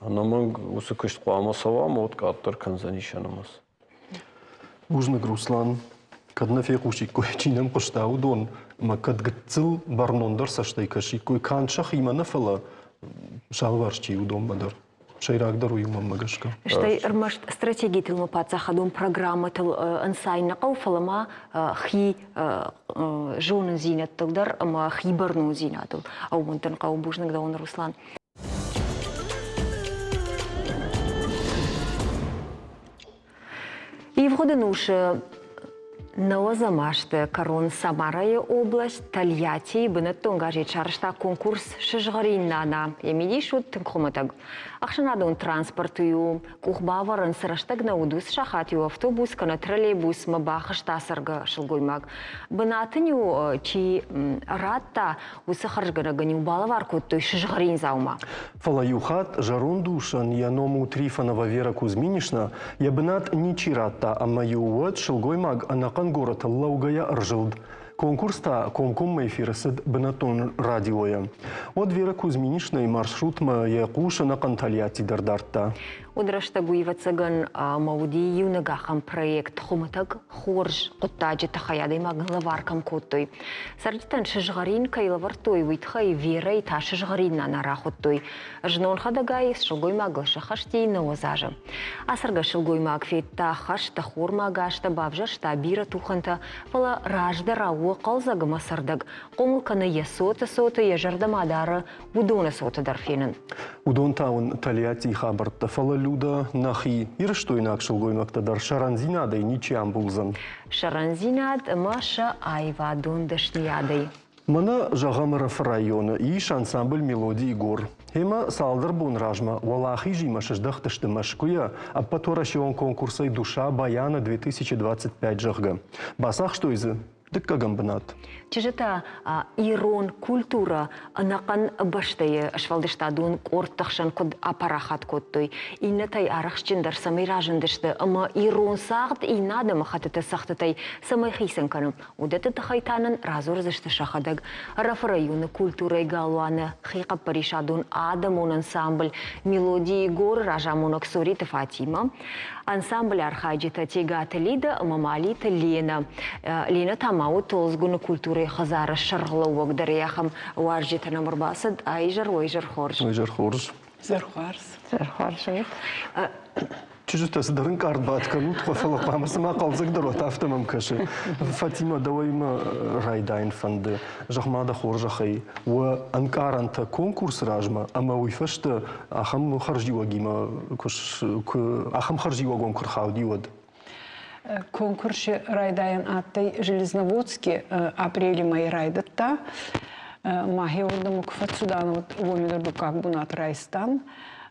Ӕнӕмӕнг уыцы куыст хъуамӕ цӕуа, ӕмӕ уӕд къаддӕр кӕндзӕнис йӕ нымӕц. Бузныг, Руслан. Кӕд нӕ фехъусиккой, чи нӕм хъуыста, уыдон, ӕмӕ кӕд гыццыл бӕрнондӕр цӕстӕй кӕсиккой, канд сӕхимӕ нӕ, фӕлӕ сӕ алыварс чи, уыдонмӕ дӕр. Сӕйрагдӕр уый у мӕнмӕ гӕсгӕ. Стӕй ӕрмӕст стратегитыл ӕмӕ паддзахадон программӕтыл ӕнцайын нӕ хъӕуы, фӕлӕ ма хи зонындзинӕдтыл дӕр ӕмӕ хи бӕрнондзинадыл ӕууӕндын хъӕуы. Бузныг дӕуӕн, Руслан. Ивгъуыд ӕнусы нӕуӕдзӕм азты кӕрон Самарайы область Тольяттийы бынӕттон газет сарӕзта конкурс «Сызгъӕрин нана». Йӕ мидис уыд тынг хуымӕтӕг. Ӕхсӕнадон транспорты-иу къухбавӕрӕн цы рӕстӕг нӕ уыд, уыцы сахат-иу автобус кӕнӕ троллейбусмӕ бахызт ацӕргӕ сылгоймаг. Бынат ын-иу чи радта, уыцы хӕрзгӕнӕгӕн-иу балӕвар кодтой сызгъӕрин дзаума. Фӕлӕ иу хатт зӕронд усӕн йӕ ном у Трифонова Вера Кузьминична, йӕ бынат ничи радта ӕмӕ-иу уӕд сылгоймаг ӕнӕхъӕн горӕтыл лӕугӕйӕ ӕрзылд. Конкурс та комкоммӕ эфиры цыд бынӕттон радиойӕ. Уӕд Вера Кузьминичнайы маршрутмӕ йӕ хъус ӕнӕхъӕн Тольятти дӕр дардта. Уыд рӕстӕг уый, ӕвӕццӕгӕн, ӕмӕ уыди иунӕг ахӕм проект хуымӕтӕг хорз хъуыддаджы тыххӕй адӕймагӕн лӕвар кӕм кодтой. Цӕрджытӕн сызгъӕрин кӕй лӕвӕрдтой, уый тыххӕй Верӕйы та сызгъӕрин нана рахуыдтой. Знон хӕдӕгай сылгоймагыл сӕххӕсти 90 азы. Ацӕргӕ сылгоймаг федта хӕст, ӕххормаг азтӕ, бавзӕрста бирӕ тухӕнтӕ, фӕлӕ раздӕрау у хъӕлдзӕг ӕмӕ цӕрдӕг, хъомыл кӕны йӕ цоты цоты, йӕ зӕрдӕмӕ дары уыдоны цоты дӕр фенын. Уыдон та уын Тольяттийы хабӕрттӕ, фӕлӕ Людӕ нӕхи ирыстойнаг сылгоймӕгтӕ дӕр сӕрӕндзинадӕй ничи амбулдзӕн. Сӕрӕндзинад ӕмӕ сӕ аивадон дӕсныйадӕй. Мӕнӕ, зӕгъӕм, Ӕрӕфы районы ис ансамбль «Мелодии гор». Ӕмӕ цалдӕр бон размӕ Уӕлахизимӕ сыздӕхтысты Мӕскуыйӕ ӕппӕтуӕрӕсеон конкурсӕй «Душа баяна 2025», зӕгъгӕ. Бацахстой дзы дыккӕгӕм бынат. Чызджытӕ ирон культурӕ ӕнӕхъӕн бӕстӕйы сфӕлдыстадон къордты хсӕн куыд апарахат кодтой, иннӕтӕй арӕхстджындӕр цӕмӕй разындысты ӕмӕ ирон цагъд иннӕ адӕмыхӕттыты цӕгъдтытӕй цӕмӕй хицӕн кӕны, уыдӕтты тыххӕй та нын радзурдзысты сӕхӕдӕг. Ӕрӕфы районы культурӕйы галуаны хихъӕппӕрисадон адӕмон ансамбль «Мелодии гор» разамонӕг Цориты Фатимӕ, Ансамблы архайджытӕ Тегаты Лида ӕмӕ Малиты Ленӕ. Ленӕ та ма уыд Толдзгуны культурӕйы хӕдзары сӕргълӕууӕг дӕр. Ахӕм уазджытӕ нӕм ӕрбацыд. Айзӕр, уӕ хорз. Изӕр хорз. Изӕр хорз. Изӕр хорз. Чызджытӕ цыдӕр ӕнкъард бадт кӕнут, фӕлӕ хъуамӕ цыма хъӕлдзӕгдӕр уат, афтӕ мӕм кӕсы. Фатимӕ, дӕуӕй мӕ райдайын фӕнды. Зӕгъ-ма дӕ хорзӕхӕй, уӕ ӕнкъарӕнтӕ конкурсы размӕ ӕмӕ уый фӕстӕ ахӕм хӕрзиуӕгимӕ куы ахӕм хӕрзиуӕгон куы рхауди, уӕд? Конкурсы райдайӕн адтӕй Железноводски апрели мӕй райдӕдта. Мӕхе уордӕмӕ ку фӕццудан, уӕд уоми дӕр дуккаг бунат райстан.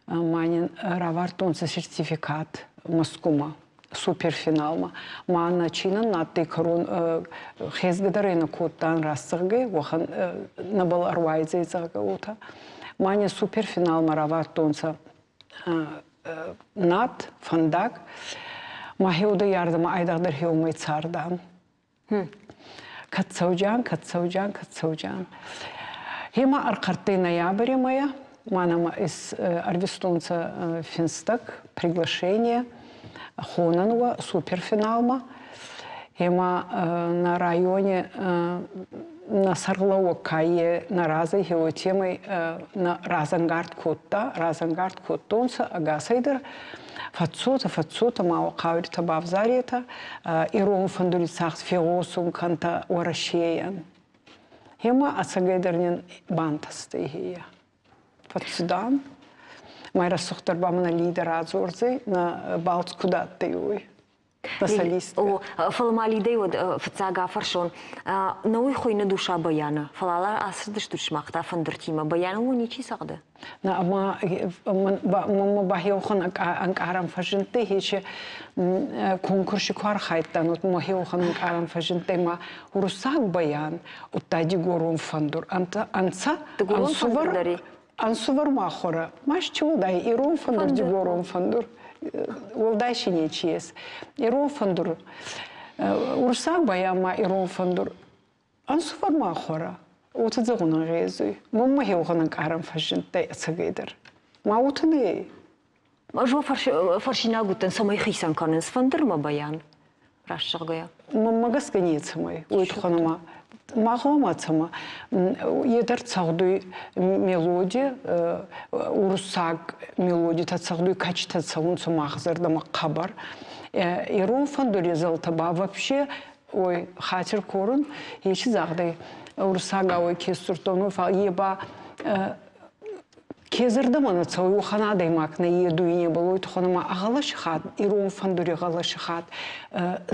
Ма нин равардтонцӕ сертификат Москумӕ суперфиналмӕ. Ма нӕ чинӕн адтӕй кӕрон хезгӕ дӕр ӕй нӕ кодтан растзӕгъгӕй, уӕхӕн нӕбал ӕруайдзӕй, зӕгъгӕ, уотӕ. Ма не суперфиналмӕ равардтонцӕ над, фӕндаг. Ма хеудӕй ардӕмӕ айдагъдӕр хеумӕй цардан. Кӕд цӕуджан, кӕд цӕуджан, кӕд цӕуджан. Гъема ӕрхъӕрттӕй ноябри мӕйӕ, ма нӕмӕ ӕрвистонцӕ финстӕг, приглашение, хонӕн уӕ суперфиналмӕ. Гъема нӕ райони. Нӕ сӕргълӕууӕг ка е нӕ разӕй уотемӕй нӕ разӕнгард кодта, разӕнгард кодтонцӕ ӕгасӕйдӕр. Фӕццотӕ, фӕццотӕ ма хъауритӕ бавзаретӕ, ирон фӕндури цагъд фегъосун кӕнтӕ Уӕрӕсейӕн. Гъема ӕцӕгӕйдӕр нин бантӕстӕй гье. Фӕццудан. Майрӕсугъддӕр ба мӕнӕ Лидӕ радзордзӕй, нӕ балц куд адтӕй, уой. О, фӕлӕ ма Лидӕй уӕд фыццаг афӕрсон. Нӕ уый хуыйны душа баяны, фӕлӕ ацыдыстут сымах та фӕндыртимӕ. Баяныл уын ничи цӕгъды? На ӕма мӕнмӕ бахеуӕн ӕнкъарӕн фӕззиндтӕй хече конкурси ку архайдтан, уӕд мӕ хеуӕн ӕнкъарӕн фӕззиндтӕй ма уруссаг баян, удта дигорон фӕндур ӕнцӕ ӕнсувӕр ӕнсувӕр ма хуӕрӕ. Ма чи уӕлдай ирон фӕндур, дигорон фӕндур. Уӕлдай си нечи ес. Ирон фӕндур, уруссаг баян ма ирон фӕндур ӕнсувӕр ма хуӕрӕ. Уотӕ зӕгъун ӕнгъезуй. Мӕнмӕ хеуӕн ӕнкъарӕн фӕззиндтӕй ӕцӕгӕйдӕр. Ма уотӕ нӕй. Ӕз уӕ фӕрсинаг уыдтӕн, цӕмӕй хицӕн кӕнынц фӕндырмӕ баян, раст зӕгъгӕйӕ. Мӕнмӕ гӕсгӕ нецӕмӕй, уой туххӕн ӕма ма гъӕуама цӕмӕ е дӕр цӕгъдуй мелоди, уруссаг мелодитӕ цӕгъдуй, кӕчитӕ цӕунцӕ мах зӕрдӕмӕ хъӕбӕр. Ирон фӕндури зӕлтӕ ба вообще ой хатир корун, ечи загъдӕй уруссагау ке сдзурдтон, фал е ба ке зӕрдӕмӕ нӕ цӕуй, уӕхӕн адӕймаг нӕ е дуйнебӕл, уой туххӕн ӕма гъӕлӕси хатт, ирон фӕндури гъӕлӕси хатт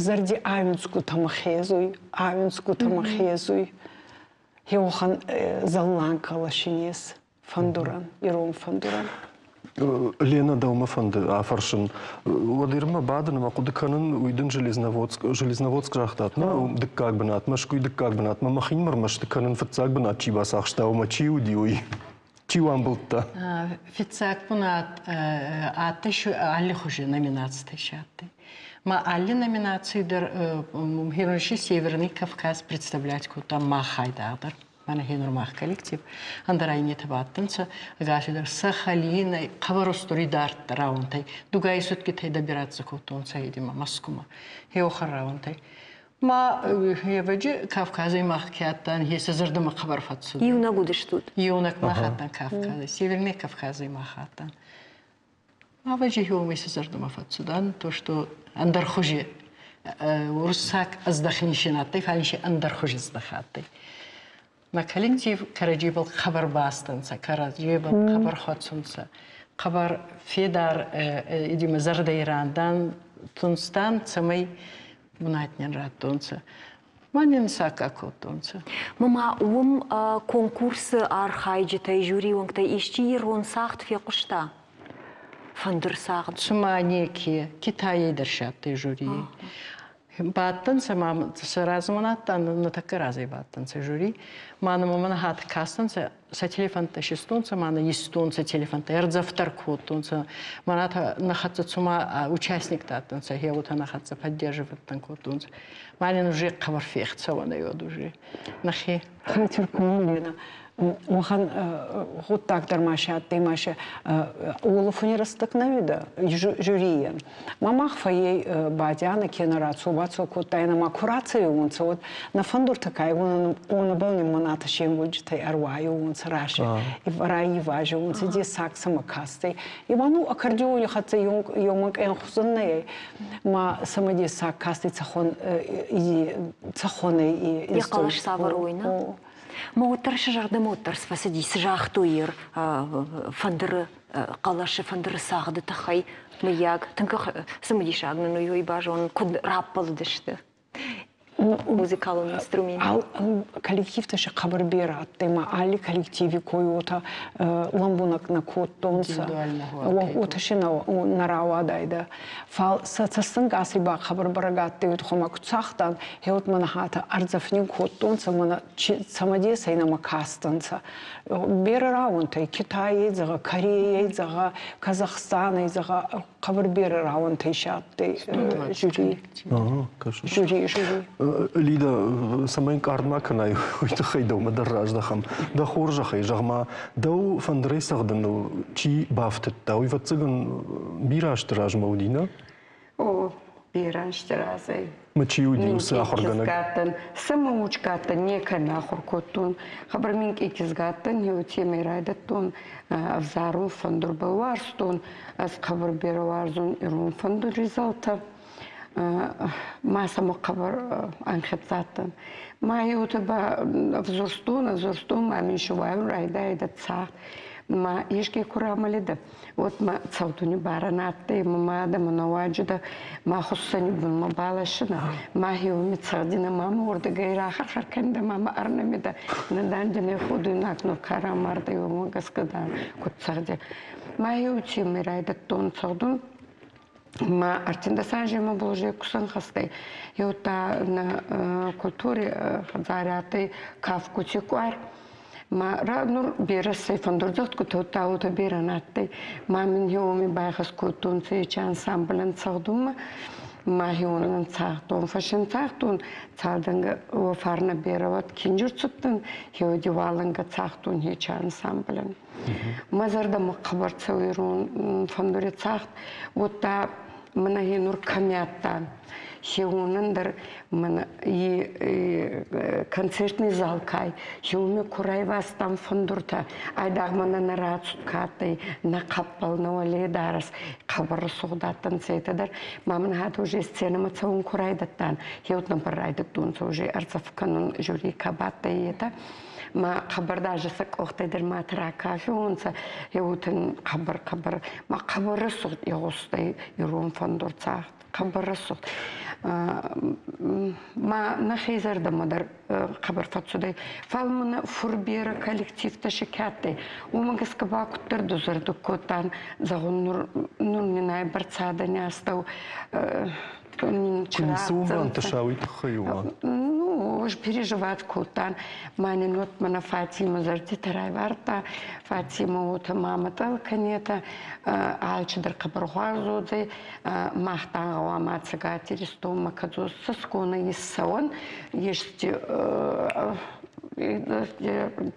зӕрди ауиндзгутӕмӕ хезуй, ауиндзгутӕмӕ хезуй. Еуӕхӕн зӕлланг гъӕлӕси нес фӕндурӕн, ирон фӕндурӕн. Лена, дӕумӕ фӕнды афӕрсын. Уӕд Ирмӕ бадын ӕмӕ хъуыды кӕнын, уый дын Железноводск, Железноводск загътат, нӕ, дыккаг бынат, Мӕскуыйы дыккаг бынат, мӕ мӕхинмӕ мӕсты кӕнын фыццаг бынат чи бацахста, уымӕ чи уыди, уый? Чи у амбылдта? Фыццаг бынат адтӕй аллихузи номинацитӕ си адтӕй. Ма алли номинаций дӕр Херонши Северный Кавказ представлять кодта мах айдагъдӕр. Мӕнӕ хенур мах коллектив. Ӕндӕр айнетӕ бадтӕнцӕ, ӕгасӕйдӕр Сахалинӕй, хъӕбӕр устур идарддӕр рауӕнтӕй. Дугай суткитӕй добираться кодтонцӕ едимӕ Москумӕ. Хеохӕр рауӕнтӕй. Ма ӕвӕджи Кавказӕй мах ке адтан, сӕ зӕрдӕмӕ хъӕбӕр фӕццудӕй. Иунӕг уыдыстут? Иунӕг мах адтан Кавказӕй, Северный Кавказӕй мах адтан. Ӕвӕджи уомӕй сӕ зӕрдӕмӕ фӕццудан, то что ӕндӕр хузи уруссаг ӕздӕхни си на адтӕй, фал си ӕндӕр хузи ӕздӕх адтӕй. Мӕ коллектив кӕрӕдзебӕл хъӕбӕр бастӕнцӕ, кӕрӕдзебӕл хъӕбӕр хуӕцунцӕ, хъӕбӕр федар идимӕ зӕрдӕй рандан тунстан, цӕмӕй бунат нин раттонцӕ. Ма нин сакка кодтонцӕ. Мама, уым конкурсы архайджытӕй, жюри уӕнгтӕй исчи ирон цагъд фехъуыста? Фӕндыр цагъд? Цума неке, Китайӕй дӕр садтӕй жюрийы. Бадтӕнцӕ ма сӕ размӕ адтан, нӕ тӕккӕ разӕй бадтӕнцӕ жюри. Ма нӕмӕ мӕнӕ хатт кастӕнцӕ, сӕ телефонтӕ систонцӕ, ма нӕ истонцӕ телефонтӕ, ӕрдзӕфтӕр кодтонцӕ. Мӕнӕ нӕ хӕццӕ цума участниктӕ адтӕнцӕ, хеуотӕ нӕ хӕццӕ поддерживать кодтонцӕ. Ма нин уже хъӕбӕр фехцӕуӕн ӕй уӕд уже нӕхе. Хатир Лена, уӕхӕн гъуддаг дӕр ма си адтӕй, ма си уолӕфуни рӕстӕг нӕ уидӕ жюрийӕн. Ма мах фӕййей бадианӕ кенӕ рацо-бацо кодтайнӕ ма ку рацӕуиуонцӕ, уӕд нӕ фӕндуртӕ ка уонӕбӕл ниммӕнатӕ се нгулджитӕй ӕруайуонцӕ, расе райивазиуонцӕ, дессаг сӕмӕ кастӕй. Иван ну аккордеони хӕццӕ еумӕ къенхузӕн нӕй, ма сӕмӕ дессаг кастӕй цӕхуӕн цӕхуӕнӕй Йӕ хъӕлӕс цавӕр уой, нӕ? Ма уӕддӕр сӕ зӕрдӕмӕ уӕддӕр фӕцыди, цы загътой ир фӕндыры хъӕлӕсы фӕндыры цагъды тыххӕй, мыййаг, тынг цымыдисаг нын уый базонын, куыд раппӕлыдысты музыкалон инструмент. Коллективтӕ сӕ хъӕбӕр берӕ адтӕй, ма алли коллективи кой уотӕ лӕмбунӕг нӕ кодтонцӕ. Уотӕ си нӕ рауадайдӕ. Фал сӕ цӕстӕнгаси ба хъӕбӕр бӕрӕг адтӕй, уотӕ ку цагътан, гъеуӕд мӕнӕ хатӕ ӕрдзӕф нин кодтонцӕ, мӕнӕ цӕмӕдесӕй нӕмӕ кастӕнцӕ. Берӕ рауӕнтӕй Китайӕй зӕгъӕ, Кореяй зӕгъӕ, Казахстанӕй зӕгъӕ, хъӕбӕр берӕ рауӕнтӕй си адтӕй жюри. Жюри, жюри. Лида, цӕмӕй ӕнкъард ма кӕнай, уый тыххӕй дӕумӕ дӕр раздӕхӕм. Дӕ хорзӕхӕй, зӕгъ-ма, дӕу фӕндырӕй цӕгъдыныл чи бафтыдта, уый, ӕвӕццӕгӕн, бирӕ азты размӕ уыди, нӕ? О, Берӕ ӕнзти разӕй. Ма чи уыди уыцы ахуыргӕнӕг? Кизгӕ Самоучка адтӕн, некӕми ахур кодтон. Хъӕбӕр минкъий кизгӕ адтӕн, еутемӕй райдӕдтон ӕвзарун фӕндурбӕл уарзтон. Ӕз хъӕбӕр берӕ уарзун ирон фӕндури зӕлтӕ. Ма сӕмӕ хъӕбӕр ӕнхецӕ адтӕн. Ма еутӕ ба ӕвзурстон, ӕвзурстон, ма мин сувайун райдайидӕ цагъд. Ма еске ку рамӕлидӕ, уӕд ма цӕудуни барӕ нӕ адтӕй, мӕ мадӕ мӕ нӕуӕджидӕ, ма хуссӕни бунмӕ балӕсинӕ, ма хеуми цӕгъдинӕ, ма мӕ уордӕгӕй рахӕр-хӕр кӕнидӕ, ма мӕ ӕрнӕмидӕ. Нӕ дан дин ходуйнаг нур ка рамардӕй, уомӕ гӕсгӕ дан куд цӕгъди. Ма еутемӕй райдӕдтон цӕгъдун, ма ӕртиндӕс анземӕ уже кусӕнхӕстӕй. Еута нӕ культури хӕдзари адтӕй кафгути къуар. Ма нур берӕ сӕй фӕндурдзагъд ку кодта, уотӕ берӕ нӕ адтӕй. Ма мин уоми байхӕс кодтонцӕ ечи ансамблӕн цӕгъдунмӕ. Ма хеуонӕн цагътон, фӕсенцагътон, цалдӕнгӕ фарнӕ берӕ уӕд кинджи рцудтӕн, хеуоди уалӕнгӕ цагътон ечи ансамблӕн. Мӕ зӕрдӕмӕ хъӕбӕр цӕуй ирон фӕндури цагъд, уӕдта мӕнӕ нур кӕми адтан, хеуонӕн дӕр мӕнӕ и концертный зал кай, хеуми ку райвазтан фӕндуртӕ, айдагъ мӕнӕ нӕ рацуд ка адтӕй, нӕ хъӕппӕл, нӕ уӕледарӕс, хъӕбӕр рӕсугъд адтӕнцӕ етӕ дӕр. Ма мӕн хатт уже сценӕмӕ цӕун ку райдӕдтан, хеут нӕбӕл райдӕдтонцӕ уже ӕрдзӕф кӕнун жюри ка бадтӕй, етӕ. Ма хъӕбӕр даже сӕ къохтӕй дӕр ма ракафиуонцӕ, еутӕн хъӕбӕр-хъӕбӕр, ма хъӕбӕр рӕсугъд игъустӕй ирон фӕндурдзагъд, хъӕбӕр рӕсугъд. Ма нӕхе зӕрдӕмӕ дӕр хъӕбӕр фӕццудӕй. Фал мӕнӕ фур берӕ коллективтӕ си ке адтӕй, уомӕ гӕсгӕ ба куддӕр дузӕрдуг кодтан, зӕгъун, нур, нур нин ай бӕрцӕ адӕни астӕу Куы ницы уым рантыса, уый тыххӕй уа? Ну, уж переживать кодтан. Мӕнӕн вот мӕнӕ Фатима зӕрдитӕ райвардта. Фатима уотӕ мамӕ кӕнетӕ, алчидӕр хъӕбӕр хуарз уодзӕй. Мах дан гъӕуама Цӕгат Иристонмӕ кӕдзос цӕсгонӕй иссӕуӕн, ести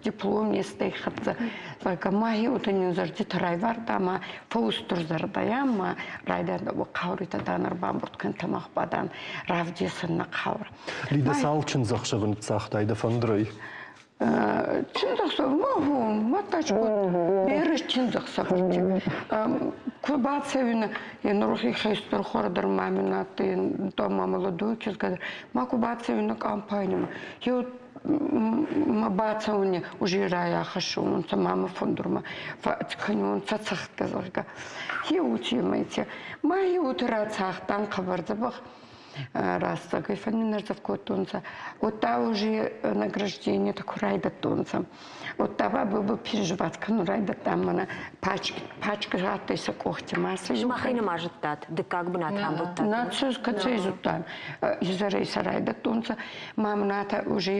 диплом естей хӕццӕ. Зӕгъгӕ, мӕхе уотӕ нин зӕрдитӕ райвардта ма фӕуустурзӕрдӕйӕ ма райдайдта хъауритӕ дан ӕрбамбурд кӕнтӕ мах ба дан равдесӕн нӕ хъаурӕ. Лидӕ цал чындзӕхсӕвы ныццагътай дӕ фӕндырӕй? Чындзӕхсӕв ма хун, ма тачкот. Берӕ чындзӕхсӕвти. Ку бацӕуин, е нурхи хестӕр хуӕрдӕр ма мин адтӕй, дома молодой кизгӕ дӕр. Ма ку бацӕуин компанимӕ, еу ма бацӕуни уже райахӕссунцӕ мамӕ фӕндурмӕ, кӕнунцӕ цӕгъдгӕ, зӕгъгӕ. Еутемӕйти. Ма еути рацагътан хъӕбӕр дзӕбӕх рӕстӕгӕй фӕннинӕрдзӕф кодтонцӕ. Удта уже награждение ку райдӕдтонцӕ. Удта ба был переживать кӕнун райдӕдта мӕнӕ пачка, пачка адтӕй сӕ къохти ма сӕ Сымахӕй нӕма зыдтат, дыккаг бынат рамбылдтат? Нӕ, кӕцӕй зудтан. Изӕрӕй сӕ райдӕдтонцӕ. Ма мӕнӕ уже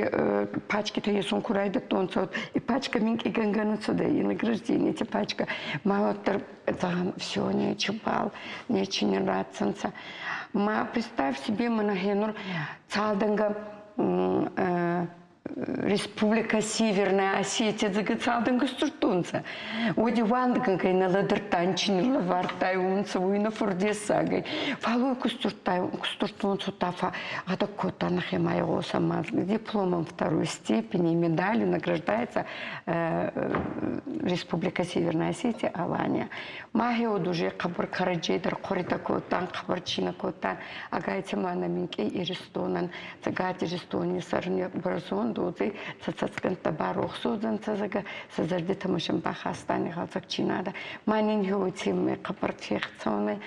пачкитӕ есун ку райдӕдтонцӕ, и пачка минкъий гӕнгӕ цудӕй, и награждение пачка. Ма уӕддӕр зӕгъӕн, все, нечи бал, нечи не ратдзӕнцӕ. Ма представь себе, мӕнӕ гъенур цалдӕнгӕ Республика Северная Осетия дзыгы цалдӕнгӕ сдзырдтонцӕ. Уӕди уӕндгӕнгӕй нӕ лӕдӕрдтан, чи нин лӕвардтайуонцӕ, уой нӕ фурдессагӕй. Фал уой ку сдзырдтонцӕ, та гъӕдӕг кодта нӕхемӕ игъосӕ ма дипломом второй степени, медалью награждается Республика Северная Осетия, Алания. Ма хеуд уже хъӕбӕр кӕрӕдзей дӕр хъуритӕ кодтан, хъӕбӕр цийнӕ кодтан. Ӕгайтима нӕ минкъий Иристонӕн Цӕгат Иристони сӕрни бӕрзонд уодзӕй, сӕ цӕсгӕнттӕ барохс уодзӕнцӕ, зӕгъгӕ, сӕ зӕрдитӕмӕ сӕм бахастан игъӕлдзӕг чинадӕ. Ма нин хеуотемӕй хъӕбӕр фехцӕуӕнӕй.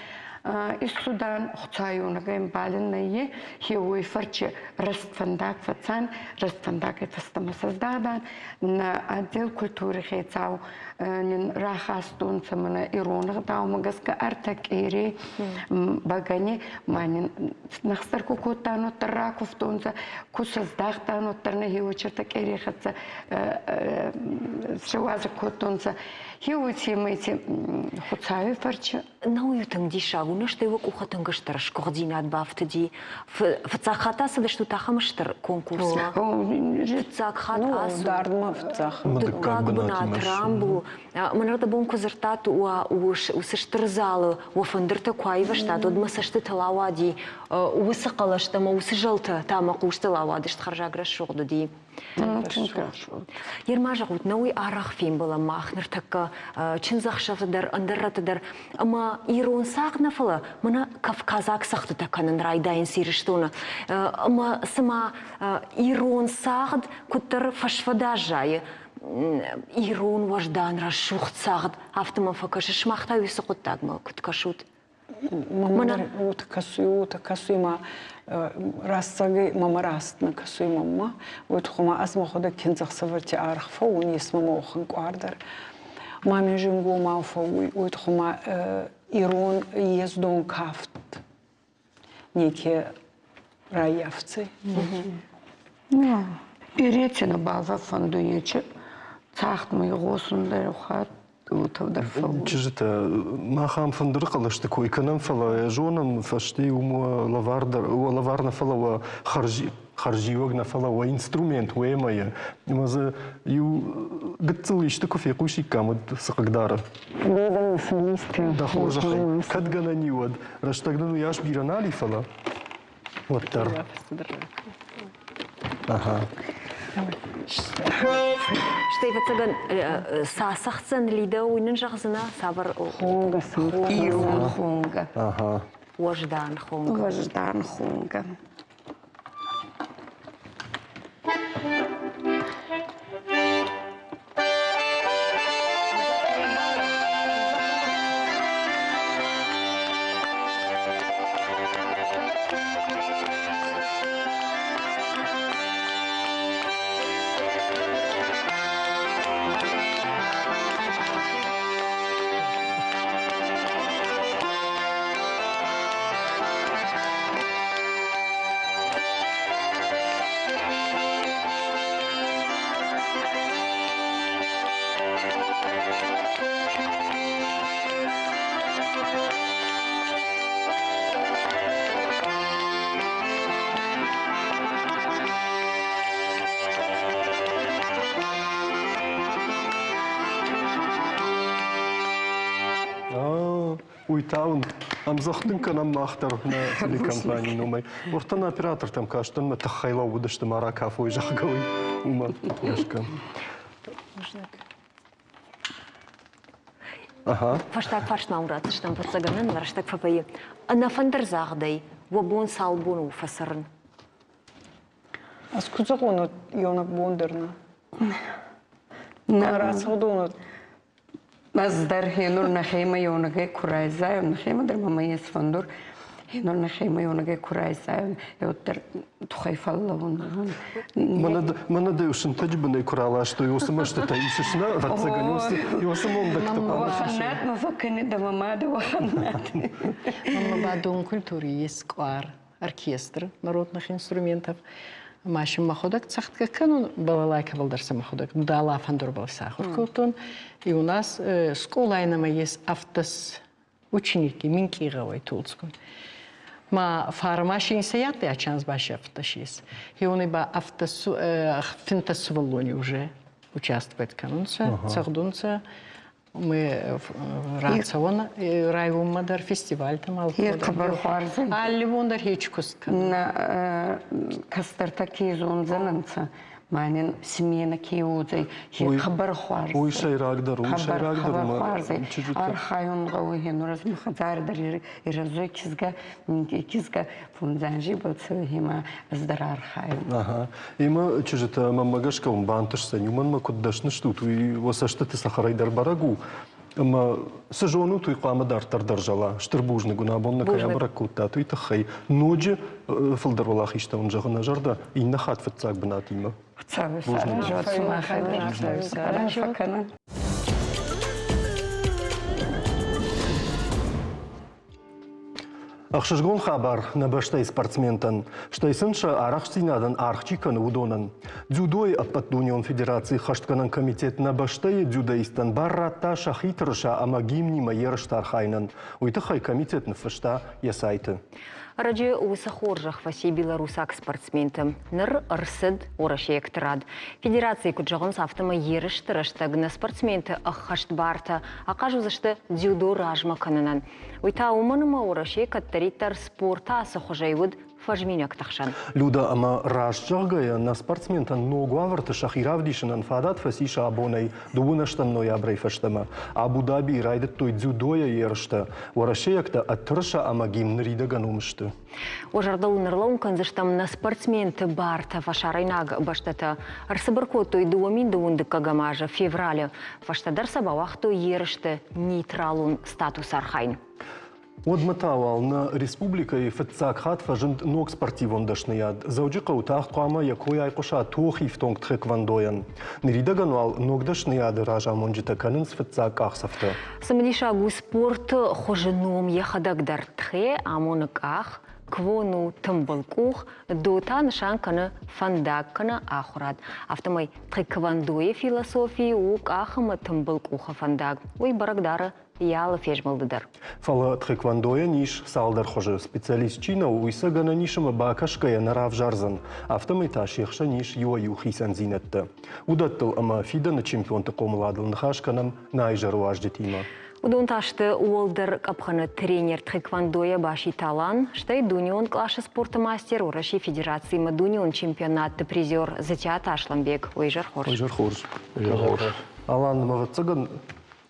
Иссудан Хуцауи ӕмбалӕн нӕййе, хеуой фӕрчи рӕстфӕндаг фӕцан, рӕстфӕндагӕй фӕстӕмӕ сӕздадан. Нӕ отдел культури хецау нин рахастонцӕ мӕнӕ ирон ӕгъдаумӕ гӕсгӕ ӕртӕ къери бӕгӕни ма нин нӕхстӕр ку кодтан, уӕддӕр ракувтонцӕ, ку сӕздахтан, уӕддӕр нӕ хеуочертӕ къерей хӕццӕ сӕуазӕг кодтонцӕ. Хеуотемӕйти Хуцауи фӕрчы. Науи тынг диссаг у, стӕй уӕ къухы тынг стыр сгуыхдзинад бафтыди. Фыццаг хатт ацыдыстут ахӕм стыр конкурсмӕ? Фыццаг хатт ацу. Дардмӕ фыццаг. Дыккаг бынат рамбул. Мӕнӕ бон куы дзырдтат, уыцы стыр залы уӕ фӕндыртӕ куы аивӕзтат, уӕд мӕ цӕстытыл ауади уыцы хъӕлӕстӕ ӕмӕ уыцы зӕлтӕ та мӕ хъустыл ауадысты, хӕрзаг рӕсугъд уыди. Ерма зӕгъут, нӕ уый арӕх фембӕлӕм мах ныртӕккӕ чындзӕхсӕвы дӕр, ӕндӕр рӕтты дӕр. Ӕмӕ ирон цагъд нӕ, фӕлӕ мӕнӕ кавказаг цӕгъдтытӕ кӕнын райдайынц Ирыстоны. Ӕмӕ цыма ирон цагъд куыддӕр фӕсфӕд аззайы, ирон уӕздан рӕсугъд цагъд, афтӕ мӕм фӕкӕсы. Сымах та уыцы хъуыддагмӕ куыд кӕсут? Мама уотӕ кӕсуй, уотӕ кӕсуй ма рӕстӕгӕй мӕмӕ раст нӕ кӕсуй мамма. Уотӕ хума ӕз мӕхуӕдӕг киндзӕхсӕвӕрти аргъ фӕуун, ес мӕмӕ уӕхӕн къуар дӕр. Ма ме зингомау фӕууй, уотӕ хума ирон ездон кафт неке раййафдзӕй. Беретӕ нӕбал фӕффӕндуй ечи цагъдмӕ игъосун дӕр хатт уотӕ фӕууй. Чызджытӕ, мах ам фӕндыры хъӕлӕсты кой кӕнӕм, фӕлӕ зонӕм, фӕсте уым уӕ лӕвар дӕр, уӕ лӕвар нӕ, фӕлӕ уӕ хӕрзиуӕг нӕ, фӕлӕ уӕ инструмент уемӕ ӕмӕ дзы иу гыццыл исты куы фехъусиккам, уӕд цы хъыгдары? Дӕ хорзӕхӕй, кӕд гӕнӕн и, уӕд. Рӕстӕг нын уыйас бирӕ нал и, фӕлӕ уӕддӕр. Ага. Стӕй, ӕвӕццӕгӕн, цы ацӕгъддзӕн Лидӕ, уый нын зӕгъдзынӕ, цавӕр Хонгӕ, ирон хонгӕ. Ага. Уӕздан хонгӕ. Уӕздан хонгӕ. Уый та уын ӕмдзӕгъд дын кӕнӕм мах дӕр нӕ телекомпанийы номӕй. Уӕртӕ нӕ оператортӕм кастӕн мӕ тыххӕй лӕууыдысты ма ракафой, зӕгъгӕ, уый уымӕ гӕсгӕ. Ага. Фӕстаг фарст ма ратдзыстӕм, фӕццӕгӕнӕн рӕстӕг фӕвӕййы. Ӕнӕфӕндыр загъдӕй уӕ бон цал бон у фӕцӕрын? Ӕз куы зӕгъон, еунӕг бон дӕр нӕ. Нӕ рацӕгъдон Ӕз дӕр хенур нӕхемӕ еунӕгӕй ку райзайон, нӕхемӕ дӕр мӕмӕ ес фӕндур, хенур нӕхемӕ еунӕгӕй ку райзайон, еуӕддӕр тухӕй фӕллӕуун. Мӕнӕ дӕ сынтӕджы бынӕй куы раластой, уыцы мӕстытӕ исыс нӕ, ӕвӕццӕгӕн, уыцы мондӕгтӕ хъуамӕ сисай. Уӕхӕннат мӕ фӕккӕнидӕ мӕ мадӕ уӕхӕннат. Мӕнмӕ ба Дом культури ес къуар оркестр народных инструментов. Машин мӕхуӕдӕг цӕгъдгӕ кӕнун, балалайкӕбӕл дӕр сӕ мӕхуӕдӕг дала фӕндурбӕл сахур кодтон. И у нас скъолай нӕмӕ есть автос ученики, минкъий гъӕуӕй Тулдзгун. Ма фармашин саятты ачанс башӕфташис. Хеуни ба автос финтасваллони уже участвовать кӕнунцӕ, цӕгъдунцӕ. Мы рацӕуӕн районмӕ дӕр фестивальтӕм Е хъӕбӕр хуарз ӕй. Алли бон дӕр хечи куст кӕнун. Нӕ кӕстӕртӕ ке зондзӕнӕнцӕ, ма нин смена ке уодзӕй, е хъӕбӕр хуарз. Уый сӕйрагдӕр, уый сӕйрагдӕр. Хъӕбӕр хуарз ӕй. Архайун гъӕуй хенур ӕз хӕдзари дӕр ирӕзуй кизгӕ, минкъий кизгӕ фондзанзи бӕлцӕуй ма ӕз дӕр архайун. Ага. Ӕмӕ чызджытӕ мӕнмӕ гӕсгӕ уын бантысдзӕн, уымӕн мӕ куыд дӕсны стут, уый уӕ цӕстыты цӕхӕрӕй дӕр бӕрӕг у. Ӕмӕ цы зонут, уый хъуамӕ дарддӕр дӕр зӕла. Стыр бузныг уын абон нӕ кӕй абӕрӕг кодтат, уый тыххӕй. Ноджы фылдӕр уӕлахизтӕ уын зӕгъын нӕ зӕрдӕ иннӕ хатт фыццаг бынатимӕ. Хуыцауы саразӕд сымахӕй дӕр. Ӕхсызгон хабар нӕ бӕстӕйы спортсментӕн, стӕй сын сӕ арӕхстдзинадӕн аргъ чи кӕны, уыдонӕн. Дзюдойы ӕппӕтдунеон федерацийы хӕстгӕнӕн комитет нӕ бӕстӕйы дзюдоисттӕн бар радта сӕхи тырыса ӕмӕ гимнимӕ ерысты архайынӕн. Уый тыххӕй комитет ныффыста йӕ сайты. Ӕрӕджы уыцы хорзӕх фӕци белорусаг спортсменты. Ныр ӕрцыд уӕрӕсейӕгты рад. Федерацийы куыд зӕгъынц, афтӕмӕй ерысты рӕстӕг нӕ спортсменты ӕххӕстбартӕ ахъаз уыдзысты дзюдо размӕ кӕнынӕн. Уый та уымӕн ӕмӕ Уӕрӕсе кӕддӕриддӕр спорты ацы хуызӕй уыд фӕзминӕгты хсӕн. Люда ӕмӕ раст зӕгъгӕйӕ, нӕ спортсментӕн ног уавӕрты сӕхи равдисынӕн фадат фӕцис абонӕй, дыууынӕстӕм ноябрӕй фӕстӕмӕ. Абу-Дабийы райдыдтой дзюдойӕ ерыстӕ. Уӕрӕсейӕгтӕ ӕд тырыса ӕмӕ гимн ныридӕгӕн уым сты. Уӕ зӕрдыл ныр кӕндзыстӕм нӕ спортсменты бартӕ фӕсарӕйнаг бӕстӕтӕ ӕрцыбыр кодтой 2021 азы февралы. Фӕстӕдӕр сӕ бауагътой ерысты нейтралон статус архайын. Уӕдмӕ та уал нӕ республикӕйы фыццаг хатт фӕзынд ног спортивон дӕсныйад. Дзӕуджыхъӕуы тагъд хъуамӕ йӕ кой айхъуыса тох ифтонг тхэквондойӕн. Ныридӕгӕн уал ног дӕсныйады разамонджытӕ кӕнынц фыццаг къахдзӕфтӕ. Цымыдисаг у спорты хуызы ном йӕхӕдӕг дӕр тхе амоны къах, квон у тымбыл къух, до та нысан кӕны фӕндаг кӕнӕ ахуырад. Афтӕмӕй тхэквондойы философи у къах ӕмӕ тымбыл къухы фӕндаг. Уый бӕрӕг дары йӕ алы фезмӕлды дӕр. Фӕлӕ тхэквондойӕн ис цалдӕр хуызы. Специалист чи нӕу, уый сӕ гӕнӕн ис ӕмӕ бакӕсгӕйӕ нӕ равзардзӕн. Афтӕмӕй та се хсӕн ис иуӕй-иу хицӕндзинӕдтӕ. Уыдӕттыл ӕмӕ фидӕны чемпионты хъомыладыл ныхас кӕнӕм нӕ изӕры уазджытимӕ. Уыдон та сты уӕлдӕр къӕпхӕны тренер тхэквондойӕ Баситы Алан, стӕй дунеон къласы спорты мастер Уӕрӕсейы Федерациимӕ дунеон чемпионатты призер Затиаты Асланбег. Уый изӕр хорз. Изӕр хорз. Изӕр хорз. Алан, ӕвӕццӕгӕн,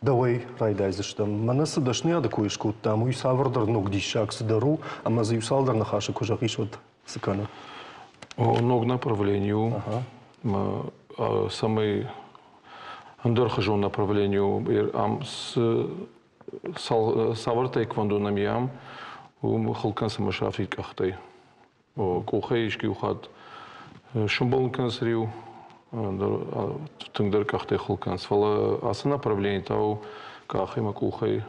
дӕуӕй райдайдзыстӕм. Мӕнӕ цы дӕсныйады кой скодтам, уый цавӕрдӕр ног диссаг цыдӕр у, ӕмӕ дзы иу цалдӕр ныхасы куы зӕгъис, уӕд цы кӕны? Ног направлени у, цӕмӕй ӕндӕрхуызон направлени у. Ам цы цавӕр таэквондо нӕм и ам, уым хыл кӕн цымӕ сафтид къӕхтӕй. Къухӕй искуы хатт сымбӕлын кӕнынц риу, тынгдӕр къӕхтӕй хыл кӕнынц. Фӕлӕ ацы направлени та у къах ӕмӕ къухӕй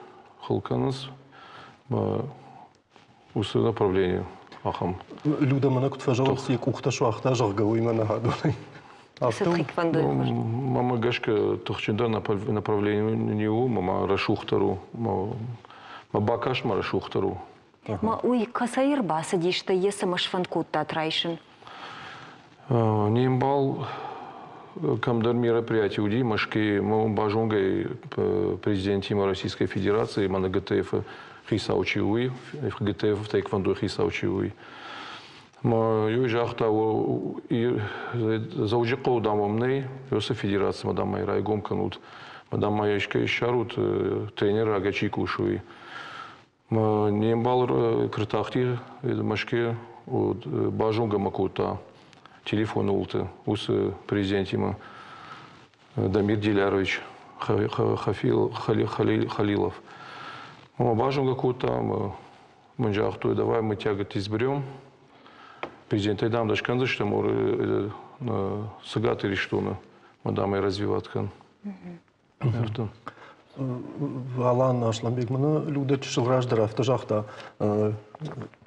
хыл кӕнынц. Уыцы направлени ахӕм. Люда мӕнӕ куыд фӕзӕгъынц, йӕ къухтӕ суагъта, зӕгъгӕ, уый мӕ нӕ адонӕй. Мӕнмӕ гӕсгӕ тыхджындӕр направлени у, мӕ рӕсугъддӕр у. Мӕ бакаст мӕ рӕсугъддӕр у. Ма уый кӕцӕй ӕрбацыдис, стӕй йӕ цӕмӕ сфӕнд кодтат райсын? Не мбал кӕмдӕр мероприятие уыди Мӕскуыйы. Мы базонгӕ президентимӕ Российской Федерации, мӕнӕ ГТФ-ы хицау чи у, уый, ГТФ-ы таэквондойы хицау чи у, уый. Мӕ загъта, Дзӕуджыхъӕуы, дам, уӕм нӕй, Уыцы федерацимӕ, дам, ӕй райгом кӕнут. Мӕ, дам, ма искӕй ссарут, тренер рагӕй чи кусы, уый. Не мбал куы Мӕскуыйы, уӕд базонгӕ мӕ кодта телефоны уылты уыцы президентимӕ Дамир Дилярович Халилов. Мӕ базонгӕ кодта ӕмӕ мын загътой, давай мы тебя, говорит, изберем. Президентӕй, дам, дӕ скӕндзыстӕм Цӕгат Ирыстоны, мӕ, дам, ӕй развивать кӕн. Алан Асланбег мын Людӕ чысыл раздӕр афтӕ загъта,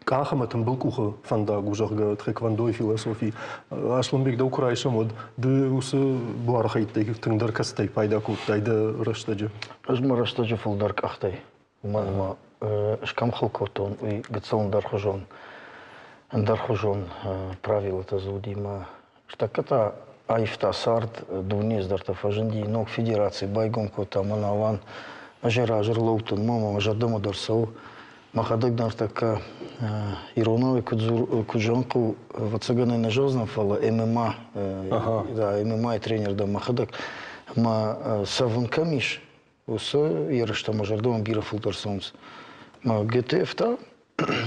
къах ӕмӕ тымбыл къухы фӕндаг у, зӕгъгӕ, тхэквондойы философи. Асланбег, дӕу куы райсӕм, уӕд ды уыцы буары хӕйттӕй тынгдӕр кӕцытӕй пайда кодтай дӕ рӕстӕджы? Ӕз мӕ рӕстӕджы фылдӕр къӕхтӕй, уымӕн ӕмӕ ӕз кӕм хыл кодтон, уый гыццыл ӕндӕрхуызон ӕндӕрхуызон правилӕтӕ дзы уыди мӕ Ныртӕккӕ та аивта цард, дуне цыдӕртӕ фӕзынди, ног федераци байгом кодта мӕн Алан. Ӕз ӕй разы рлӕудтӕн, мӕ мӕ зӕрдӕмӕ дӕр цӕуы. Мӕхӕдӕг ныртӕккӕ иронау куыд куыд зӕгъын хъӕуы, ӕвӕццӕгӕн ӕй нӕ зӕгъдзынӕн, фӕлӕ ММА, да, ММА-йы тренер дӕн мӕхӕдӕг. Ӕмӕ цӕвын кӕм ис, уыцы ерыстӕ мӕ зӕрдӕмӕ бирӕ фылдӕр цӕуынц. Мӕ ГТФ та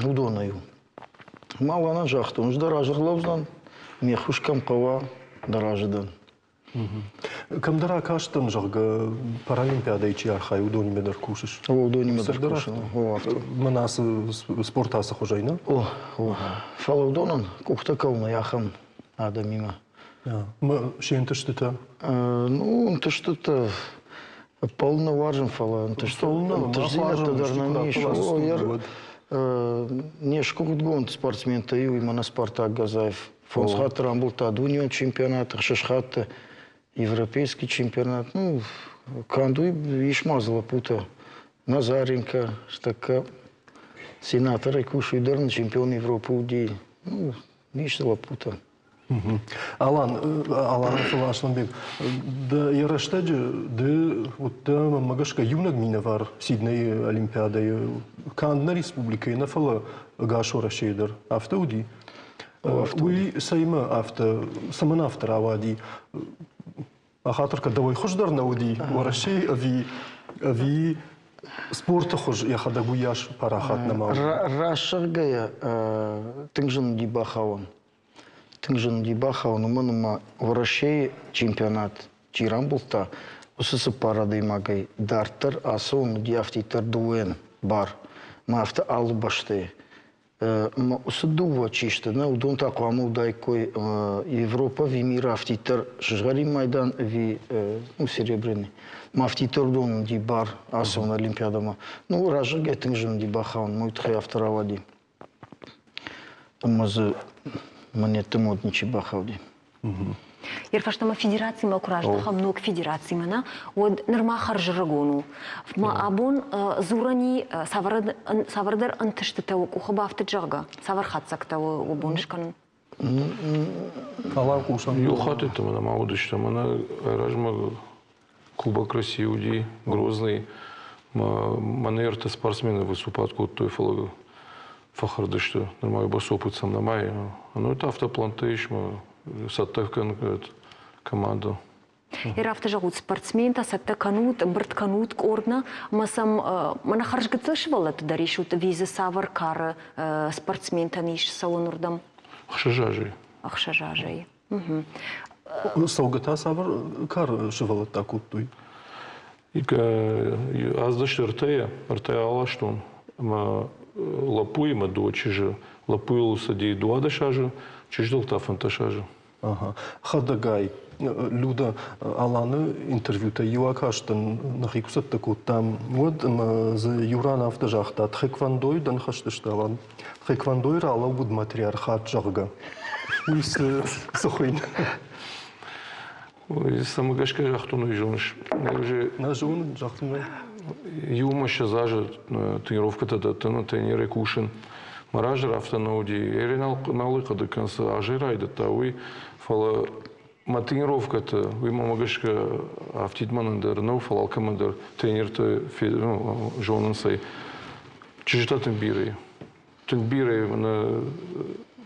уыдонӕй у. Ма Лана загътон, ӕз дӕ разы рлӕудзынӕн, ме ххуыс кӕм хъӕуа, дӕ разы дӕн. Кӕмдӕр акастӕн, зӕгъгӕ, Паралимпиадӕйы чи архайы, уыдонимӕ дӕр кусыс. О, уыдонимӕ дӕр кусын. О, афтӕ. Мӕнӕ ацы спорт ацы хуызӕй, нӕ? О, о. Фӕлӕ уыдонӕн къухтӕ кӕуыл нӕй, ахӕм адӕмимӕ. Се нтыстытӕ? Ну, ӕнтыстытӕ ӕппӕлын нӕ уарзын, фӕлӕ ӕнтыстдзинӕдтӕ дӕр нӕм ис. Не сгуыхтгонд спортсментӕй иу мӕнӕ Спартак Газаев. Фондз хатты рамбылдта дунеон чемпионат, ӕхсӕз хатты европейский чемпионат. Ну, канд уый ис ма дзы лӕппутӕ. Назаренко, стӕккӕ сенаторӕй кусы, уый дӕр нын чемпион Европы уыди. Ну, ис дзы лӕппутӕ. Алан, Алан Асланбег, йӕ рӕстӕджы ды уыдтӕ, мӕнмӕ гӕсгӕ, иунӕг минӕвар Сиднейы Олимпиадӕйы канд нӕ республикӕйы нӕ, фӕлӕ ӕгас Уӕрӕсейы дӕр. Афтӕ уыди? Уый цӕимӕ афтӕ, цӕмӕн афтӕ рауади? Ахатыр кӕд дӕуӕй хуыздӕр нӕ уыди Уӕрӕсейы ӕви ӕви спорты хуыз йӕхӕдӕг уыйас парахат нӕма уыди? Раст зӕгъгӕйӕ, тынг зын уыди бахауӕн. Тынг зын уыди бахауын, уымӕн ӕмӕ Уӕрӕсейы чемпионат чи рамбылдта, уыцы цыппар адӕймагӕй дарддӕр ацӕуын уыди афтиддӕр дыууӕйӕн бар. Мӕ афтӕ алы бӕстӕйы. Ӕмӕ уыцы дыууӕ чи сты, нӕ, уыдон та хъуамӕ уыдаиккой Европӕ ӕви миры афтиддӕр сызгъӕрин майдан ӕви ну, серебряный. Мӕ афтиддӕр уыдон уыди бар ацӕуын Олимпиадӕмӕ. Ну, раззагӕй тынг зын уыди бахауын, мӕ уый тыххӕй афтӕ рауади. Ӕмӕ дзы мӕнӕтты мод ничи бахауди. Йе фӕстӕмӕ федерацимӕ куы раздӕхӕм, ног федерацимӕ нӕ, уӕд нырма хӕрзӕрыгон у. Ма абон дзурӕн и цавӕрдӕр ӕнтыстытӕ у къухы бафтыд, зӕгъгӕ, цавӕр хатдзӕгтӕ у бон скӕнын? Алан хъусӕн. Иу хатт мӕнӕ ма уыдысты, мӕнӕ размӕ Кубок России уыди Грозный. Мӕнӕ ӕртӕ спортсмены выступать кодтой, фӕлӕ фӕхӕрд сты. Нырма бӕрц опыт сӕм нӕма и. Ну, это автопланты ис, цӕттӕ кӕн команду. Ер афтӕ зӕгъут, спортсментӕ цӕттӕ кӕнут, ӕмбырд кӕнут къорднӕ, ӕмӕ сӕм мӕнӕ хӕрзгыццыл сывӕллӕтты дӕр исут ӕви дзы цавӕр кары спортсментӕн ис цӕуын уырдӕм? Ӕхсӕз азӕй. Ӕхсӕз азӕй. Цӕугӕ та цавӕр кары сывӕллӕттӕ кодтой? Аздысты ӕртӕйӕ, ӕртӕйӕ аластон ӕмӕ лӕппуимӕ дыууӕ чызджы. Лӕппуйыл цыди 12 азы, чызджытыл та 15 азы. Ага. Хӕдӕгай, Люда, Аланы интервьютӕй иу акастӕн, нӕхи куы цӕттӕ кодтам, уӕд ӕмӕ дзы иу ран афтӕ загъта, тхэквондойы дӕ ныхӕсты сты, Алан. Тхэквондойы ралӕууыд матриархат, зӕгъгӕ. Уый цы, цы хуыйны? Ой, цӕмӕ гӕсгӕ загътон, уый зоныс. Уже Нӕ зонын, загътон. Иумӕ ссӕдз азы тренировкӕтӕ дӕттын, тренерӕй кусын. Мӕ раздӕр афтӕ нӕ уыди. Эри нал, нал хъуыды кӕн, цы азӕй райдыдта, уый. Фӕлӕ мӕ тренировкӕты, уый мӕмӕ гӕсгӕ афтид мӕнӕн дӕр нӕу, фӕлӕ алкӕмӕн дӕр тренертӕ зонынц ӕй. Чызджытӕ тынг бирӕ и. Тынг бирӕ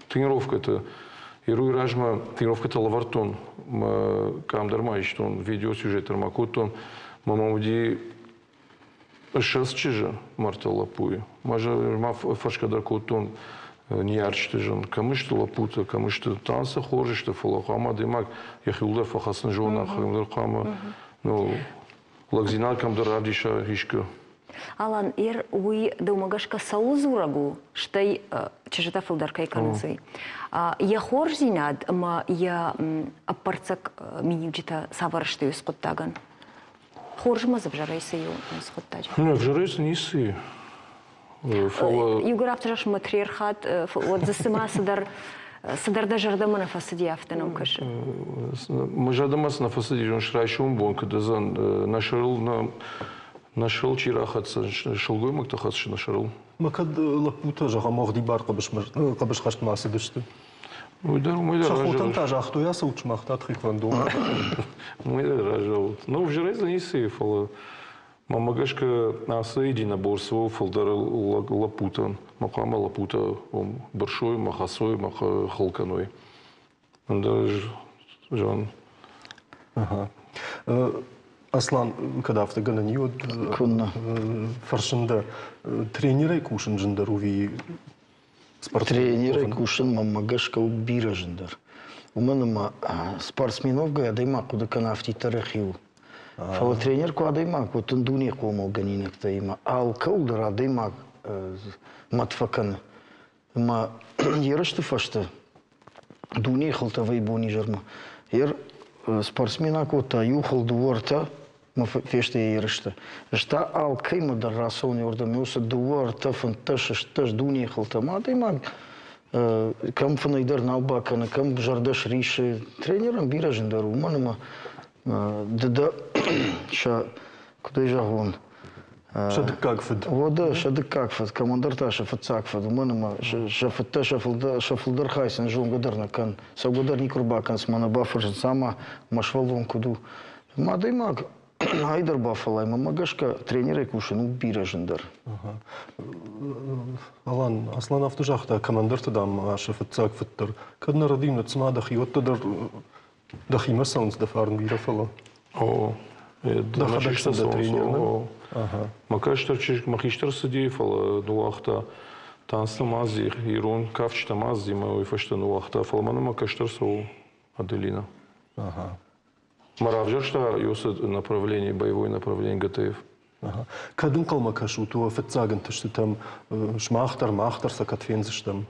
тренировкӕты. Ируй размӕ тренировкӕтӕ лӕвӕрдтон, мӕ къам дӕр ма истон, видеосюжет дӕр ма кодтон. Мӕ мӕм уыди 20 чызджы мӕрдты лӕппуйы. Ма фӕрсгӕ дӕр кодтон ныййарджыты зын. Кӕм сты лӕппутӕ, кӕм сты танцы хорз сты, фӕлӕ хъуамӕ адӕймаг йӕхиуыл дӕр фӕхӕцын зона, хӕрын хъуамӕ ну, лӕгдзинад кӕмдӕр равдиса искуы. Алан, ер уый дӕумӕ гӕсгӕ цӕуыл дзурӕг у, стӕй чызджытӕ фылдӕр кӕй кӕнынц, уый? Йӕ хорздзинад ӕмӕ йӕ ӕппӕрцӕг миниуджытӕ цавӕр сты уыцы хъуыддагӕн? Хорзмӕ дзы ӕвзӕрӕй цы и уыцы хъуыддаджы? Ӕвзӕрӕй цы ницы и. Фӕлӕ Иугӕр афтӕ зӕгъыс, матриархат, уӕд дзы цыма цыдӕр цыдӕр дӕ зӕрдӕмӕ нӕ фӕцыди, афтӕ нӕм кӕсы. Мӕ зӕрдӕмӕ цы нӕ фӕцыди, райсом бон куыд уыдзӕн, нӕ сӕрыл нӕ сӕрыл чи рахӕцдзӕн, сылгоймӕгтӕ хӕссы нӕ сӕрыл. Мӕ кӕд лӕппутӕ, зӕгъӕм, уӕгъдибар хъӕбысхӕстмӕ ацыдысты? Уый дӕр уымӕй дӕр Сӕ хотӕн та загътой, ацӕут сымах та тхэквондомӕ. Уымӕй дӕр разӕут. Ну, ӕвзӕрӕй дзы ницы и, фӕлӕ мӕнмӕ гӕсгӕ ацы единоборство фылдӕр лӕппутӕн. Мӕ хъуамӕ лӕппутӕ бырсой, мӕ хӕцой, мӕ хыл кӕной. Ӕндӕр зӕгъын. Аслан, кӕд афтӕ гӕнӕн и, уӕд фӕрсын дӕ, тренерӕй кусын зындӕр у ӕви Тренерӕй кусын мӕнмӕ гӕсгӕ у бирӕ зындӕр. Уымӕн ӕмӕ спортсмен уӕвгӕйӕ адӕймаг хъуыды кӕны афтиддӕр йӕхиуыл. Фӕлӕ тренер куы адӕймаг, уӕд дын дуне хъомылгӕнинӕгтӕ алкӕуыл дӕр адӕймаг мӕт фӕкӕны. Ӕмӕ ерысты фӕстӕ дунейы хылтӕ вӕййы бон-изӕрмӕ. Ер спортсмен акодта иу хыл, дыууӕ, ӕртӕ. Мӕ фесты йӕ ерысты. Ӕз та алкӕимӕ дӕр рацӕуын уырдӕм, уыцы дыууӕ, ӕртӕ, фынддӕс, стдӕс дунейы хылтӕ. Мӕ адӕймаг кӕм фынӕй дӕр нал бакӕны, кӕм зӕрдӕ сриссы. Тренерӕн бирӕ зындӕр у, уымӕн ӕмӕ ды дӕ сӕ, куыд ӕй зӕгъон, Сӕ дыккаг фыд. Уӕдӕ сӕ дыккаг фыд, кӕмӕндӕр та сӕ фыццаг фыд, уымӕн ӕмӕ сӕ фыдтӕ сӕ фылдӕр хай сын зонгӕ дӕр нӕ кӕн, цӕугӕ дӕр никуы рбакӕнынц, мӕнӕ бафӕрсынц, ӕмӕ мӕ сывӕллон куыд у. Адӕймаг ай дӕр бафӕллай, мӕнмӕ гӕсгӕ тренерӕй кусын у бирӕ зындӕр. Алан, Аслан афтӕ загъта, кӕмӕндӕрты, дам, сӕ фыццаг фыд дӕр. Кӕд нӕ рӕдийын, цыма дӕхиуӕттӕ дӕр дӕхимӕ цӕуынц дӕ фарн бирӕ, фӕлӕ. О, дӕхӕдӕг сын дӕ тренер, нӕ? Мӕ кӕстӕр чызг мӕ хистӕр цыди, фӕлӕ ныууагъта танцты ма ирон кафджытӕ ма мӕ уый фӕстӕ ныууагъта, фӕлӕ мӕнӕ мӕ кӕстӕр цӕуы Аделина. Мӕ равзӕрста уыцы направление, боевой направление ГТФ. Кӕд ӕнхъӕлмӕ кӕсут уӕ фыццаг ӕнтыстытӕм, сымах дӕр, мах дӕр сӕ кӕд фендзыстӕм?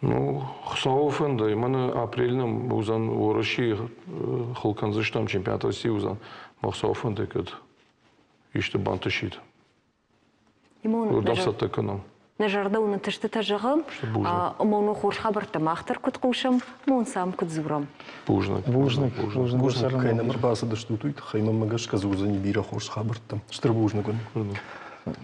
Ну, Хуыцауы фӕндӕй, мӕнӕ апрель нӕм уыдзӕн Уӕрӕсейы хыл кӕндзыстӕм, чемпионат России уыдзӕн. Мӕ Хуыцауы фӕндӕй кӕд исты бантысид. Уырдӕм цӕттӕ кӕнӕм. Нӕ зӕрдӕ уын ӕнтыстытӕ зӕгъы, ӕмӕ уын хорз хабӕрттӕ мах дӕр куыд хъусӕм, ӕмӕ уын сӕм куыд дзурӕм. Бузныг. Бузныг. Бузныг, кӕй нӕм ӕрбацыдыстут, уый тыххӕй мӕнмӕ гӕсгӕ дзурдзӕни бирӕ хорз хабӕрттӕ. Стыр бузныг уын.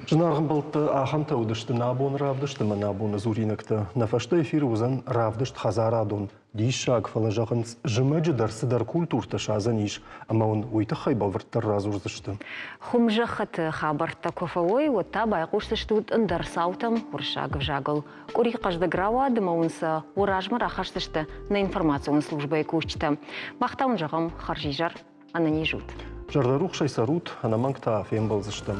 Зынаргъ ӕмбӕлттӕ, ахӕмтӕ уыдысты нӕ абоны равдыст ӕмӕ нӕ абоны дзуринӕгтӕ. Нӕ фӕстӕ эфиры уыдзӕн равдыст хӕдзарадон. Диссаг, фӕлӕ зӕгъынц, зымӕджы дӕр цыдӕр культуртӕ садзӕн ис, ӕмӕ уын уый тыххӕй бӕлвырддӕр радзурдзысты. Хуымзӕххыты хабӕрттӕ куы фӕуой, уӕд та байхъусдзыстут ӕндӕр цаутӕм уырыссаг ӕвзагыл. Къуыри хъӕздыг рауад ӕмӕ уын сӕ уӕ размӕ рахӕсдзысты нӕ информацион службӕйы кусджытӕ. Мах та уын зӕгъӕм хӕрзизӕр, ӕнӕниз ут. Зӕрдӕрухсӕй цӕрут, ӕнӕмӕнг та фембӕлдзыстӕм.